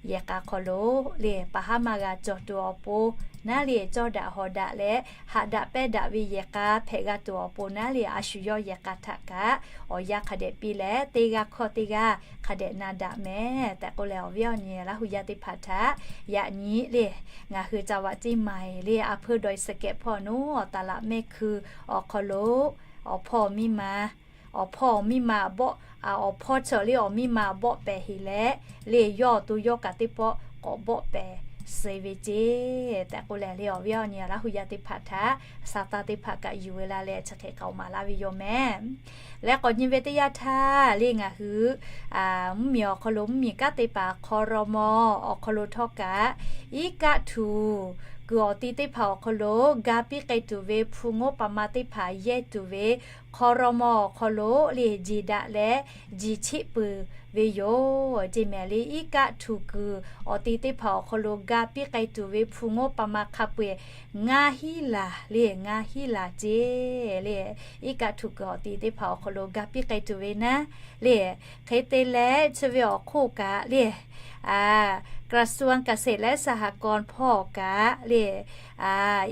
yehˬ k'a hk'aw lo le pa haˉ maˇ g'a cawˬ tuˬ awˬ pon naˉ le, cawˇ daꞈ hawˍ daꞈ leh haꞈ daꞈ pehnˇ daꞈ ve yehˬ k'a hpehꞈ g'a tuˬ awˬ pon naˉ le, a shu yawˇ yehˬ k'a htaꞈ kaꞈ awˬ yanˇ hk'a dehꞈ piˇ leh, teˇ g'aˇ hkawˇ teˇ g'aˇ hk'a dehꞈ na daꞈ mehˍ tehꞈ k'oˆ leh, awˬ viˉ awˬ nyi Laˇ hu yaˇ teˇ hpaˍ htaꞈ yaꞈ nyi le, ngaˬ hui จังหวัดเชียงใหม่ le อำเภอดอยสะเก็ด hpawˇ naˉ, awˬ ตลาดแม่คือ awˬ hk'aw lo awˬ hpawˇ miˇ ma, awˬ hpawˇ miˇ ma bawˆ, awˬ hpawˇ chaw le awˬ miˇ ma bawˆ pehˍ heˍ leh le, yawˇ awˬ to yawˇ kaꞈ teˇ pawˆ k'awꞈ bawˆ pehˍ suh ve ceˇ tehꞈ k'oˆ leh le, awˬ viˉ awˬ nyi Laˇ hu yaˇ teˇ hpaˍ htaꞈ sa taˇ teˇ hpaˍ kaꞈ yuˬ ve la leh chi hk'e k'aoˍ maˍ laˇ ve yoˬ mehˍ. Leh k'awꞈ nyi ve teˇ yanˇ htaˇ le, ngaˬ hui mvuhˇmiˬ awˬ hk'aw lo mvuhˇmiˬ kanˉ te paˍ ครม. awˬ hk'aw lo htawˇ kaꞈ, iˉ kaˆ htuꞈ kuiˬ awˬ ti teˇ hpaˍ awˬ hk'aw lo ga piˇ k'ai tuˬ ve hpu ngoˉ pa ma teˇ hpaˍ yehˇ tuˬ ve ครม. awˬ hk'aw lo le jiˬ daꞈ leh jiˬ cheˆ peuˬ ve yoˬ ceˇ mehˍ le. Iˉ kaˆ htuꞈ kuiˬ awˬ ti teˇ hpaˍ awˬ hk'aw lo ga piˇ k'ai tuˬ ve hpu ngoˉ pa ma hk'a peu-eˬ ngaˇ hinˉ laˬ le, ngaˇ hinˉ laˬ ceˇ le. Iˉ kaˆ htuꞈ kuiˬ awˬ ti teˇ hpaˍ awˬ hk'aw lo ga piˇ k'ai tuˬ ve naˉ le. Hk'e te leh chi ve awˬ hk'oˆ kaꞈ le, กระทรวงเกษตรและสหกรณ์ hpawˇ kaꞈ le,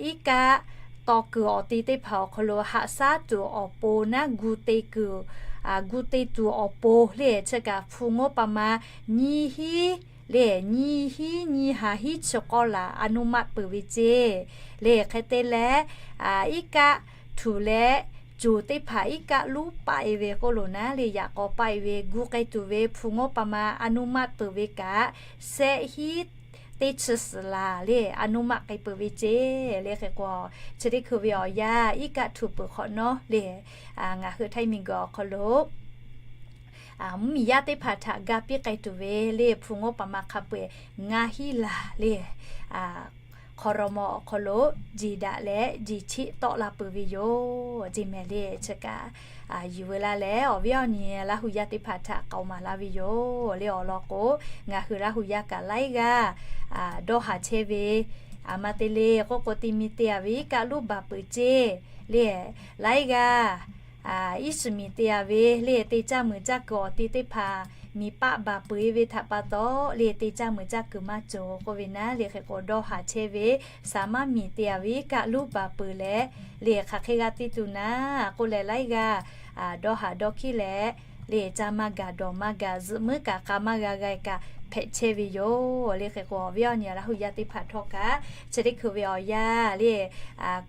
iˉ kaˆ taw kuiˬ awˬ ti teˇ hpaˍ awˬ hk'aw lo haꞈ shaˉ tuˬ awˬ pon naˉ, gu te kuiˬ, gu te tuˬ awˬ pon le, chi kaꞈ hpu ngoˉ pa ma nyiˇ hinˉ le, nyiˇ hinˉ nyiˇ ha hinˉ chi k'awˇ laˬ อนุมัติ peuˬ ve ceˇ le. Hk'e te leh iˉ kaˆ htuꞈ leh coˬ teˇ hpaˍ iˉ kaˆ luˉ paˆ e ve k'oˆ lo naˉ le, yaꞈ k'aw paˆ e ve gu k'ai tuˬ ve hpu ngawˉ pa ma อนุมัติ peuˬ ve kaꞈ, shehˆ hinˉ teˇ chi suhˍ laˬ le อนุมัติ k'ai peuˬ ve ceˇ le. Hk'e k'o, chi teˇ hkui ve awˬ yanˇ iˉ kaˆ htuꞈ peuˬ hk'awꞈ nawˉ le, ngaˬ hui Htaiˇ miˬguiˬ awˬ hk'aw lo mvuhˇmiˬ yaˇ teˇ hpaˍ htaꞈ ga piˇ k'ai tuˬ ve le hpu ngawˉ pa ma hk'a peu-eˬ ngaˇ hinˉ laˬ le, hk'aw raw maw awˬ hk'aw lo jeˬ daꞈ leh jeˬ chiˆ tawˆ la peuˬ ve yoˬ ceˇ mehˍ le. Chi kaꞈ yuˬ veu laˇ leh awˬ viˉ awˬ nyi Laˇ hu yaˇ teˇ hpaˍ htaꞈ k'aoˍ maˍ laˇ ve yoˬ le. Awˬ lawn k'o, ngaˬ hui Laˇ hu yaˇ kaꞈ laiˉ g'aˇ dawˇ haˍ chehˇ ve, a ma te le k'oˆ k'o, te mi te-a ve iˉ kaˆ luˉ baˬ peuˬ ceˇ le. Laiˉ g'aˇ iˉ shiˍ miˬ te-a ve le, te caˇ muiˬ caˇ kuiˬ awˬ ti teˇ hpaˍ miˬ paˆ baˬ peuˬ e ve htaꞈ pa taw le, te caˇ muiˬ caˇ kuiˬ maˇ cawˬ k'oˆ ve naˉ le. Hk'e k'o, dawˇ haˍ chehˇ ve saˍ maˇ miˬ te-a ve iˉ kaˆ luˉ baˬ peuˬ leh le, hk'aˬ hk'e g'a te tuˬ naˉ k'oˆ leh, laiˉ g'aˇ dawˇ haˍ dawˇ hkiˉ leh le, caˇ maˇ gaˬ dawˬ maˇ gaˬ zuhꞈ muiˉ kaꞈ k'a maˇ g'a g'a kaꞈ hpehꞈ chehˇ ve yoˬ le. Hk'e k'o, awˬ viˉ awˬ nyi Laˇ hu yaˇ teˇ hpaˍ htawˇ kaꞈ, chi teˇ hkui ve awˬ yanˇ le,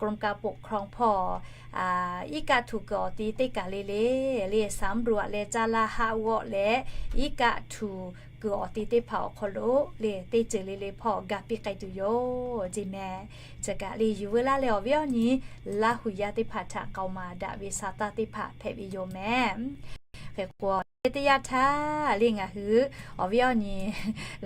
กรมการปกครอง hpawˇ iˉ kaˆ htuꞈ kuiˬ awˬ ti teˇ kaˬ le le, le สำรวจ leh caˇ laˇ haˆ g'awˆ leh iˉ kaˆ htuꞈ kuiˬ awˬ ti teˇ hpaˍ awˬ hk'aw lo le, teˇ ceuˬ le le hpawˇ ga piˇ k'ai tuˬ yoˬ ceˇ mehˍ. Chi kaꞈ le yuˬ veu laˇ leh awˬ viˉ awˬ nyi Laˇ hu yaˇ teˇ hpaˍ htaꞈ k'aoˍ maˍ daꞈ ve sa taˇ teˇ hpaˍ hpehꞈ ve yoˬ mehˍ. Hk'e k'o, teˇ yanˇ htaˇ le ngaˬ hui awˬ viˉ awˬ nyi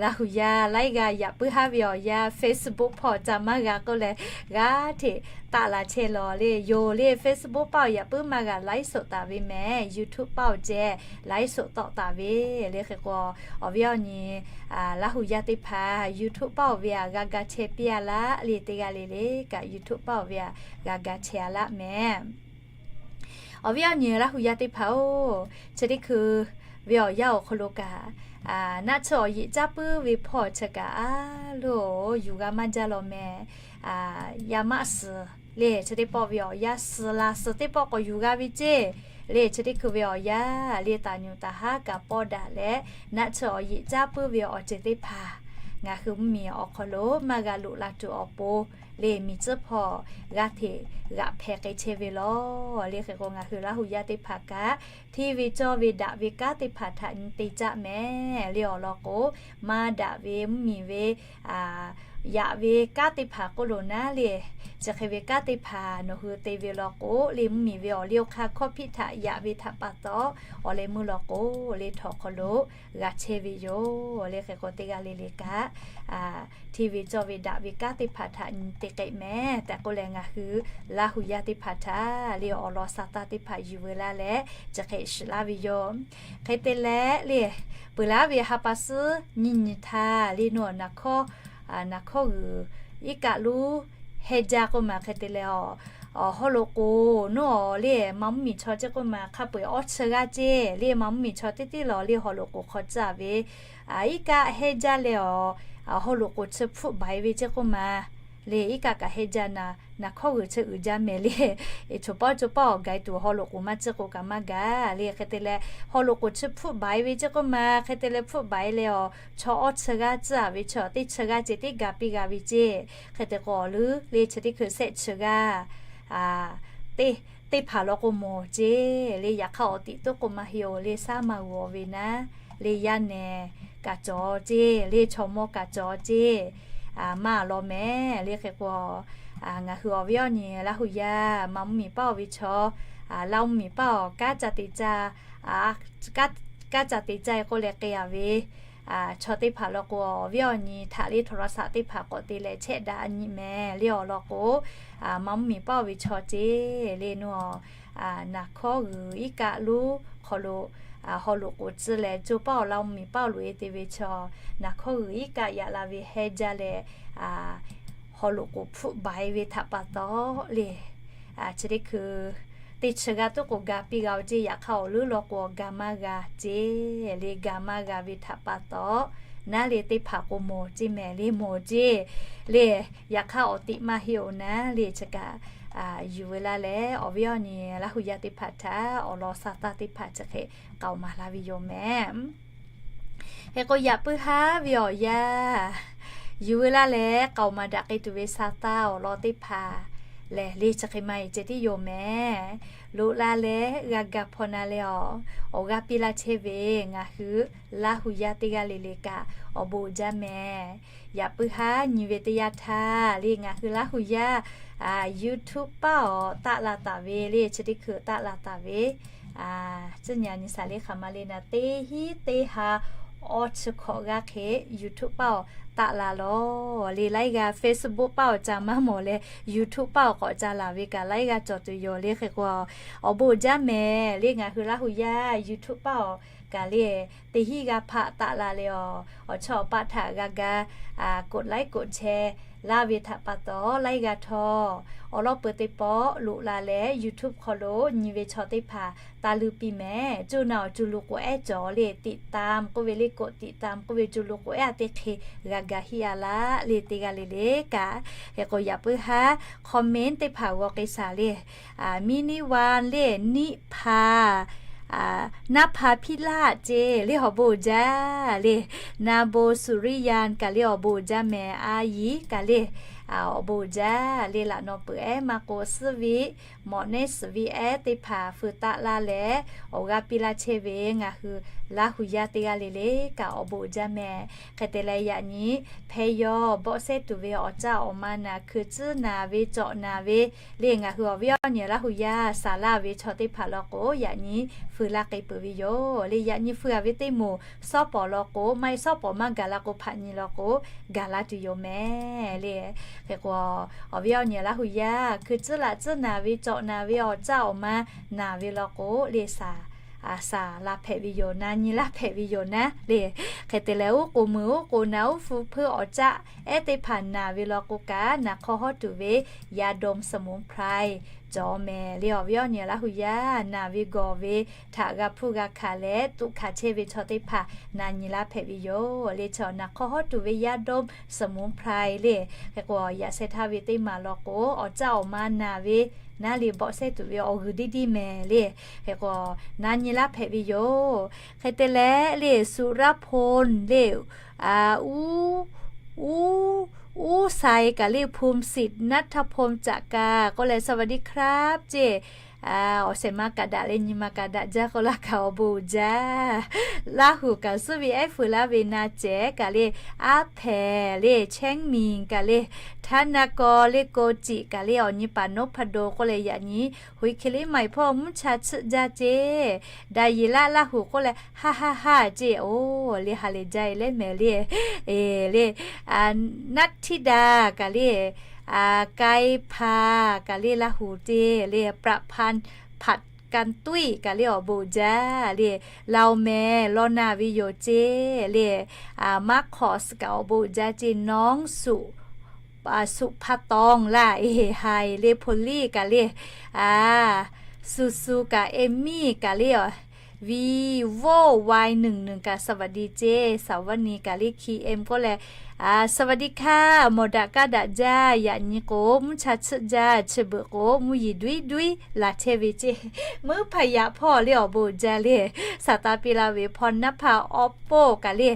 Laˇ hu yaˇ laiˉ g'aˇ yaꞈ puiˉ haˉ ve awˬ yanˇ Facebook hpawˇ ca maˇ g'a k'oˆ leh, g'aˇ hteꞈ taˆ la chehˇ law le. Yoˬ le, Facebook paˆ awˬ yaꞈ puiˉ maˇ g'a ไลฟ์สด taˍ ve mehˍ, YouTube paˆ awˬ ceh ไลฟ์สด tawˆ taˍ ve le. Hk'e k'o, awˬ viˉ awˬ nyi Laˇ hu yaˇ teˇ hpaˍ YouTube paˆ awˬ ve aꞈ g'a ga chehˇ piˇ-a laˇ le. Teˇ g'aˇ le le kaꞈ YouTube paˆ awˬ ve aꞈ g'a ga chehˇ-a laˇ mehˍ. Awˬ viˉ awˬ nyi Laˇ hu yaˇ teˇ hpaˍ-oˬ, chi teˇ hkui ve awˬ yanˇ awˬ hk'aw lo kaꞈ, naˆ tsuhˇ awˬ yeꞈ caˉ puiˉ ve hpawˇ chi kaꞈ a loˬ yuˬ g'a maˇ jaˇ law mehˍ. Yaˇ maˆ suhˍ le chi teˇ pawˆ ve awˬ yanˇ suhˍ laˬ suhˍ teˇ pawˆ k'awꞈ yuˬ g'a ve ceˇ le. Chi teˇ hkui ve awˬ yanˇ le taˍ nyuˬ taˍ haˉ kaꞈ pawˇ daꞈ leh, naˆ tsuhˇ awˬ yeꞈ caˉ puiˉ ve awˬ ceuˬ teˇ hpaˍ ngaˬ hui mvuhˇmiˬ awˬ hk'aw lo maˇ g'a loꞈ la tuˬ awˬ pon le, miˬ tcuhˉ hpawˇ g'aˇ hteꞈ g'aꞈ hpehꞈ k'ai chehˇ ve lawˬ le. Hk'e k'o, ngaˬ hui Laˇ hu yaˇ teˇ hpaˍ kaꞈ hteˇ ve cawˇ ve daꞈ ve kanˉ teˇ hpaˍ htaꞈ nyi te caˆ mehˍ le. Awˬ lawn k'o, maˇ daꞈ ve mvuhˇmiˬ ve yaꞈ ve kanˉ teˇ hpaˍ k'oˆ lo naˉ le, chi hk'e ve kanˉ teˇ hpaˍ nawˬ hui te ve law k'o le, mvuhˇmiˬ ve awˬ liˇ awˬ hk'aˇ hkawˇ hpiˆ htaꞈ yaꞈ ve htaꞈ pa taw, awˬ leh meuˇ law k'o le htawnˍ hk'aw lo g'a chehˇ ve yoˬ le. Hk'e k'o, teˇ g'aˇ le le kaꞈ hteˇ ve cawˇ ve daꞈ ve kanˉ teˇ hpaˍ htaꞈ nyi te k'ai mehˍ tehꞈ k'oˆ leh, ngaˬ hui Laˇ hu yaˇ teˇ hpaˍ htaꞈ le awˬ lawn sa taˇ teˇ hpaˍ yuˬ veu laˇ leh chi hk'e shiˍ laˇ ve yoˬ. Hk'e te leh le, peuˬ laˇ ve ha pa suhˉ nyi nyi htaˇ le, nawˬ naˍ hkawˇ, naˍ hkawˇ g'uiˬ iˉ kaˆ luˉ heh jaˇ k'oˆ ma. Hk'e te leh, awˬ hawˉ lo k'o, nawˬ le ma mvuhˇmiˬ chaw ceˇ k'oˆ ma, hk'a peu-eˬ awˇ chi g'aˇ ceˇ le, ma mvuhˇmiˬ chaw teˇ teˇ lawˬ le haw loꞈ k'oˍ hk'aw tcuhˉ-a ve iˉ kaˆ heh jaˇ leh, awˬ haw loꞈ k'oˍ chi hpfuhˆ baˬ e ve ceˇ k'oˆ ma. Le iˉ kaˆ kaꞈ heh jaˇ naˍ, naˍ hkawˇ g'uiˬ chi uiˍ jaˇ mehˍ le. Eˬ, choˬ pawˆ choˬ pawˆ awˬ gaˬ e tuˬ haw loꞈ k'oˍ maˇ tcuhˉ k'o kaꞈ maˇ gaˬ le. Hk'e te leh, haw loꞈ k'oˍ chi hpfuhˆ baˬ e ve ceˇ k'oˆ ma. Hk'e te leh hpfuhˆ baˬ e leh, awˬ chaw awˇ chi g'aˇ tcuhˉ-a ve chaw teˇ chi g'aˇ ceˇ teˇ ga piˇ g'a ve ceˇ. Hk'e te k'o, awˬ leuˉ le chi teˇ hkui shehˆ chi g'aˇ teˇ hpaˍ law k'o mawˬ ceˇ le. Yaꞈ hk'aˇ awˬ tiꞈ tuˉ k'o maˇ heˆ-oˬ le, saˉ maˇ g'uˬ ve naˉ le, yaˇ nehˬ kaꞈ cawˬ ceˇ le, chaw mawˇ kaꞈ cawˬ ceˇ maˇ law mehˍ le. Hk'e k'o, ngaˬ hui awˬ viˉ awˬ nyi Laˇ hu yaˇ ma mvuhˇmiˬ paˆ-oˬ ve chaw, Laˇ mvuhˇmiˬ paˆ-oˬ, kanˉ ca te caˇ, kanˉ ca te caˇ e k'oˆ leh k'ai-a ve chaw teˇ hpaˍ law k'o, awˬ viˉ awˬ nyi htaꞈ le โทรศัพท์ teˇ hpaˍ k'awꞈ te leh chehˇ daꞈ nyi mehˍ le. Awˬ lawn k'o, ma mvuhˇmiˬ paˆ-oˬ ve chaw ceˇ le, nawˬ naˍ hkawˇ g'uiˬ iˉ kaˆ luˉ hk'aw lo haw loꞈ k'oˍ tcuhˉ leh, co paˆ awˬ Laˇ mvuhˇmiˬ paˆ-oˬ loꞈ e te ve chaw, naˍ hkawˇ g'uiˬ iˉ kaˆ yaꞈ la ve heh jaˇ leh, haw loꞈ k'oˍ hpfuhˆ baˬ e ve htaꞈ pa taw le, chi teˇ hkui teˇ chi g'aˇ tuˉ k'o ga piˇ g'a-oˬ ceˇ. Yaꞈ hk'aˇ awˬ leuˉ law k'o ga maˇ g'a ceˇ le, ga maˇ g'a ve htaꞈ pa taw, naˉ le teˇ hpaˍ k'o mawˬ ceˇ mehˍ le, mawˬ ceˇ le. Yaꞈ hk'aˇ awˬ tiꞈ maˇ heˆ-oˬ naˉ le. Chi kaꞈ yuˬ veu laˇ leh, awˬ viˉ awˬ nyi Laˇ hu yaˇ teˇ hpaˍ htaꞈ awˬ lawn sa taˇ teˇ hpaˍ chi hk'e k'aoˍ maˍ laˇ ve yoˬ mehˍ. Hk'e k'o, yaꞈ puiˉ haˉ ve awˬ yanˇ yuˬ veu laˇ leh k'aoˍ maˍ daꞈ k'ai tuˬ ve sa taˇ awˬ lawn teˇ hpaˍ lehˬ le chi hk'e maˇ heˆ ceh tiˉ yoˬ mehˍ. Loꞈ la leh g'a ga hpaw na leh awˬ, awˬ g'aˇ piˇ laˇ chehˇ ve ngaˬ hui Laˇ hu yaˇ teˇ g'aˇ le le kaꞈ awˬ bon uiˍ jaˇ mehˍ. Yaꞈ puiˉ haˉ nyi ve teˇ yanˇ htaˇ le ngaˬ hui Laˇ hu yaˇ YouTube paˇ awˬ taˆ la taˍ ve le chi teˇ hkui taˆ la taˍ ve tcuhˇ nyi a nyi shaˍ le hk'aˬ ma le naˍ teˇ hinˉ teˇ ha awˇ chi hkawꞈ g'aˇ hk'e YouTube paˇ awˬ taˆ la lawˬ le. Laiˉ g'aˇ Facebook paˇ awˬ ca maˇ mawˬ leh YouTube paˇ awˬ k'awꞈ ca laˬ ve kaꞈ laiˉ g'aˇ cawˬ tuˬ yoˬ le. Hk'e k'o awˬ bon uiˍ jaˇ mehˍ le ngaˬ hui Laˇ hu yaˇ YouTube paˇ awˬ kaꞈ le teˇ hinˉ g'aˇ hpaˆ taˆ la leh awˬ, awˬ chawˇ awˬ paˆ htaꞈ g'a ga กดไลค์ กดแชร์ laˇ ve htaꞈ pa taw laiˉ g'aˇ htawˇ awˬ lawˉ peu teˇ pawˆ loꞈ la leh YouTube hk'aw lo nyi ve chaw teˇ hpaˍ taˇ luˇ piˇ mehˍ. Cuˇ na awˬ cuˇ lu k'o ehˉ cawˬ le ติดตาม k'oˆ ve le กดติดตาม k'oˆ ve cuˇ lu k'o ehˉ a teˇ hk'e g'a ga hiˆ a laˇ le teˇ g'aˇ le le kaꞈ. Hk'e k'o yaꞈ puiˉ haˉ comment teˇ hpaˍ g'aw k'ai shaˍ le. Miˇ niˆ wa le niˆ hpa, naˆ hpa hpiˇ laˆ ce le awˬ bon uiˍ jaˇ le. Na bon suˍriˇ yanˇ kaꞈ le awˬ bon uiˍ jaˇ mehˍ. A yiˍ kaꞈ le awˬ bon uiˍ jaˇ le. Laꞈ naw peuˬ ehˉ maˇ k'o suhˉ ve mawꞈ nehˉ suhˍ ve ehˉ teˇ hpaˍ feu taˆ laˇ leh awˬ g'aˇ piˇ laˇ chehˇ ve ngaˬ hui Laˇ hu yaˇ teˇ g'aˇ le le kaꞈ awˬ bon uiˍ jaˇ mehˍ. Hk'e te leh yaꞈ nyi hpehˇ yawˇ bawˆ sehˉ tuˬ ve awˬ caˆ awˬ ma naˍ hkui tcuhˉ naˍ ve cawꞈ naˍ ve le ngaˬ hui awˬ viˉ awˬ nyi Laˇ hu yaˇ saˍ laˇ ve chaw teˇ hpaˍ law k'o yaꞈ nyi feu laˇ k'ai peuˬ ve yoˬ le. Yaꞈ nyi feu a ve teˇ moˍ shawˉ pawˍ law k'o maˇ heˆ shawˉ pawˍ maˇ gaˬ la k'o hpaꞈ nyi law k'o gaˬ la tuˬ yoˬ mehˍ le. Hk'e k'o awˬ viˉ awˬ nyi Laˇ hu yaˇ hkui tcuhˉ laꞈ tcuhˉ naˍ ve cawꞈ naˍ ve awˬ caˆ awˬ ma naˍ ve law k'o le saˍ saˍ la hpehꞈ ve yoˬ, na nyi laˇ hpehꞈ ve yoˬ naˉ le. Hk'e te leh oˉ k'oˍ mui oˉ k'oˍ naˍ oˉ hpu hpeuˇ awˬ caˆ ehˉ teˇ hpaˍ naˍ ve law k'o kaꞈ naˍ hk'aw hawˉ tuˬ ve yaˇ dawˇ สมุนไพร cawˬ mehˍ le. Awˬ viˉ awˬ nyi Laˇ hu yaˇ naˍ ve gawˬ ve htaꞈ g'a hpuˇ g'a hkanˍ leh tuꞈ hkanˍ chehˇ ve chaw teˇ hpaˍ na nyi laˇ hpehꞈ ve yoˬ le. Chaw naˍ hk'aw hawˉ tuˬ ve yaˇ dawˇ สมุนไพร le. Hk'e k'o yaꞈ sheh htaˇ ve teˇ maˬ law k'o awˬ caˆ awˬ ma naˍ ve naˉ le bawˆ sehˉ tuˬ ve awˬ g'uiˬ diˇ diˇ mehˍ le. Hk'e k'o na nyi laˇ hpehꞈ ve yoˬ. Hk'e te leh le สุรพล le, uˉ, uˉ, uˉ sai kaꞈ le ภูมิสิทธิ์ นัทพล จักรา k'oˆ leh สวัสดีครับ ce. Awˬ shehˍ ma kaꞈ daꞈ leh nyi ma kaꞈ daꞈ jaˇ k'oˆ laˇ kaꞈ awˬ bon uiˍ jaˇ. Laˇ huˍ kaꞈ suhˉ ve ehˉ feu laˇ ve na cehˬ kaꞈ le aˉ hpehˍ le แชงหมิง kaꞈ le ธนากร le โกจิ kaꞈ le awˬ nyi paˍ นพดล k'oˆ leh yaꞈ nyi หุยเคลิใหม่ hpawˇ mvuhˇ cha tsuhˆ jaˇ ce. Daꞈ yeˬ laˇ Laˇ huˍ k'oˆ leh ha ha ha ce. Oˬ le ha lehˬ jaˇ e leh mehˍ le. E le, naˆ htiˇ daꞈ kaꞈ le, kai hpa kaꞈ le Laˇ huˍ ce le ประพันธ์ ผัดกันตุ้ย kaꞈ le awˬ bon uiˍ jaˇ le. Laoˬ mehˍ law naˍ ve yoˬ ce le. Maˇ hk'awꞈ kaꞈ awˬ bon uiˍ jaˇ ce. Nawˉ suꞈ, suꞈ hpa tawˇ laˇ e haiˬ le พอลลี่ kaꞈ le, suh suh kaꞈ เอมมี่ kaꞈ le awˬ, วีโว่ วายหนึ่งหนึ่ง kaꞈ สวัสดี ce. สาวนี kaꞈ le คีเอ็ม k'oˆ leh สวัสดีค่ะ mawˬ daꞈ kaˇ daꞈ jaˇ. Yaꞈ nyi k'o mvuhˇ cha tsuhˆ jaˇ. Chi beuꞈ k'o mvuhˇ yeˬ duiˉ duiˉ laˬ chehˇ ve ce. Mvuhˇ hpaˍ yaꞈ hpawˇ le awˬ bon uiˍ jaˇ le. Saˍ taˍ piˇ la ve hpawˇ naˉ hpaˇ awˬ poˆ kaꞈ le,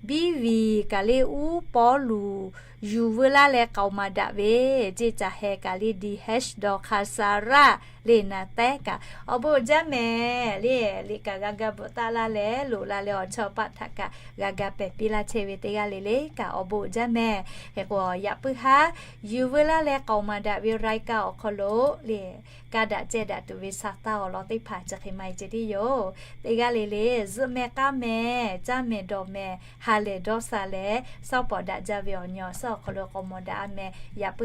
biˇ viˬ kaꞈ le uˉ pawˇ luˬ yuˬ veu laˇ leh k'aoˍ maˍ daꞈ ve ce. Caˬ heh kaꞈ le ดีเอช dawˬ hk'a saˍ raˇ le naˍ tehˉ kaꞈ awˬ bon uiˍ jaˇ mehˍ le. Liꞈ kaꞈ g'a ga bvuhꞈ taˆ laˇ leh loꞈ la leh awˬ chawˇ paˆ htaꞈ kaꞈ g'a ga pehˬ piˇ laˇ chehˇ ve teˇ g'aˇ le le kaꞈ awˬ bon uiˍ jaˇ mehˍ. Hk'e k'o yaꞈ puiˉ haˉ yuˬ veu laˇ leh k'aoˍ maˍ daꞈ ve รายการ awˬ hk'aw lo le, ka daꞈ ceh daꞈ tuˬ ve saˍ taˍ awˬ lawn teˇ hpaˍ chi hk'e maˇ heˆ ceh tiˉ yoˬ. Teˇ g'aˇ le le zuhˆ mehˍ k'aˉ mehˍ caˇ mehˍ dawˬ mehˍ ha lehˬ dawˇ sha leh shawˉ pawˍ daꞈ jaˇ ve awˬ nyi awˬ suhˉ awˬ hk'aw lo k'awꞈ mawˬ daꞈ a mehˍ. Yaꞈ puiˉ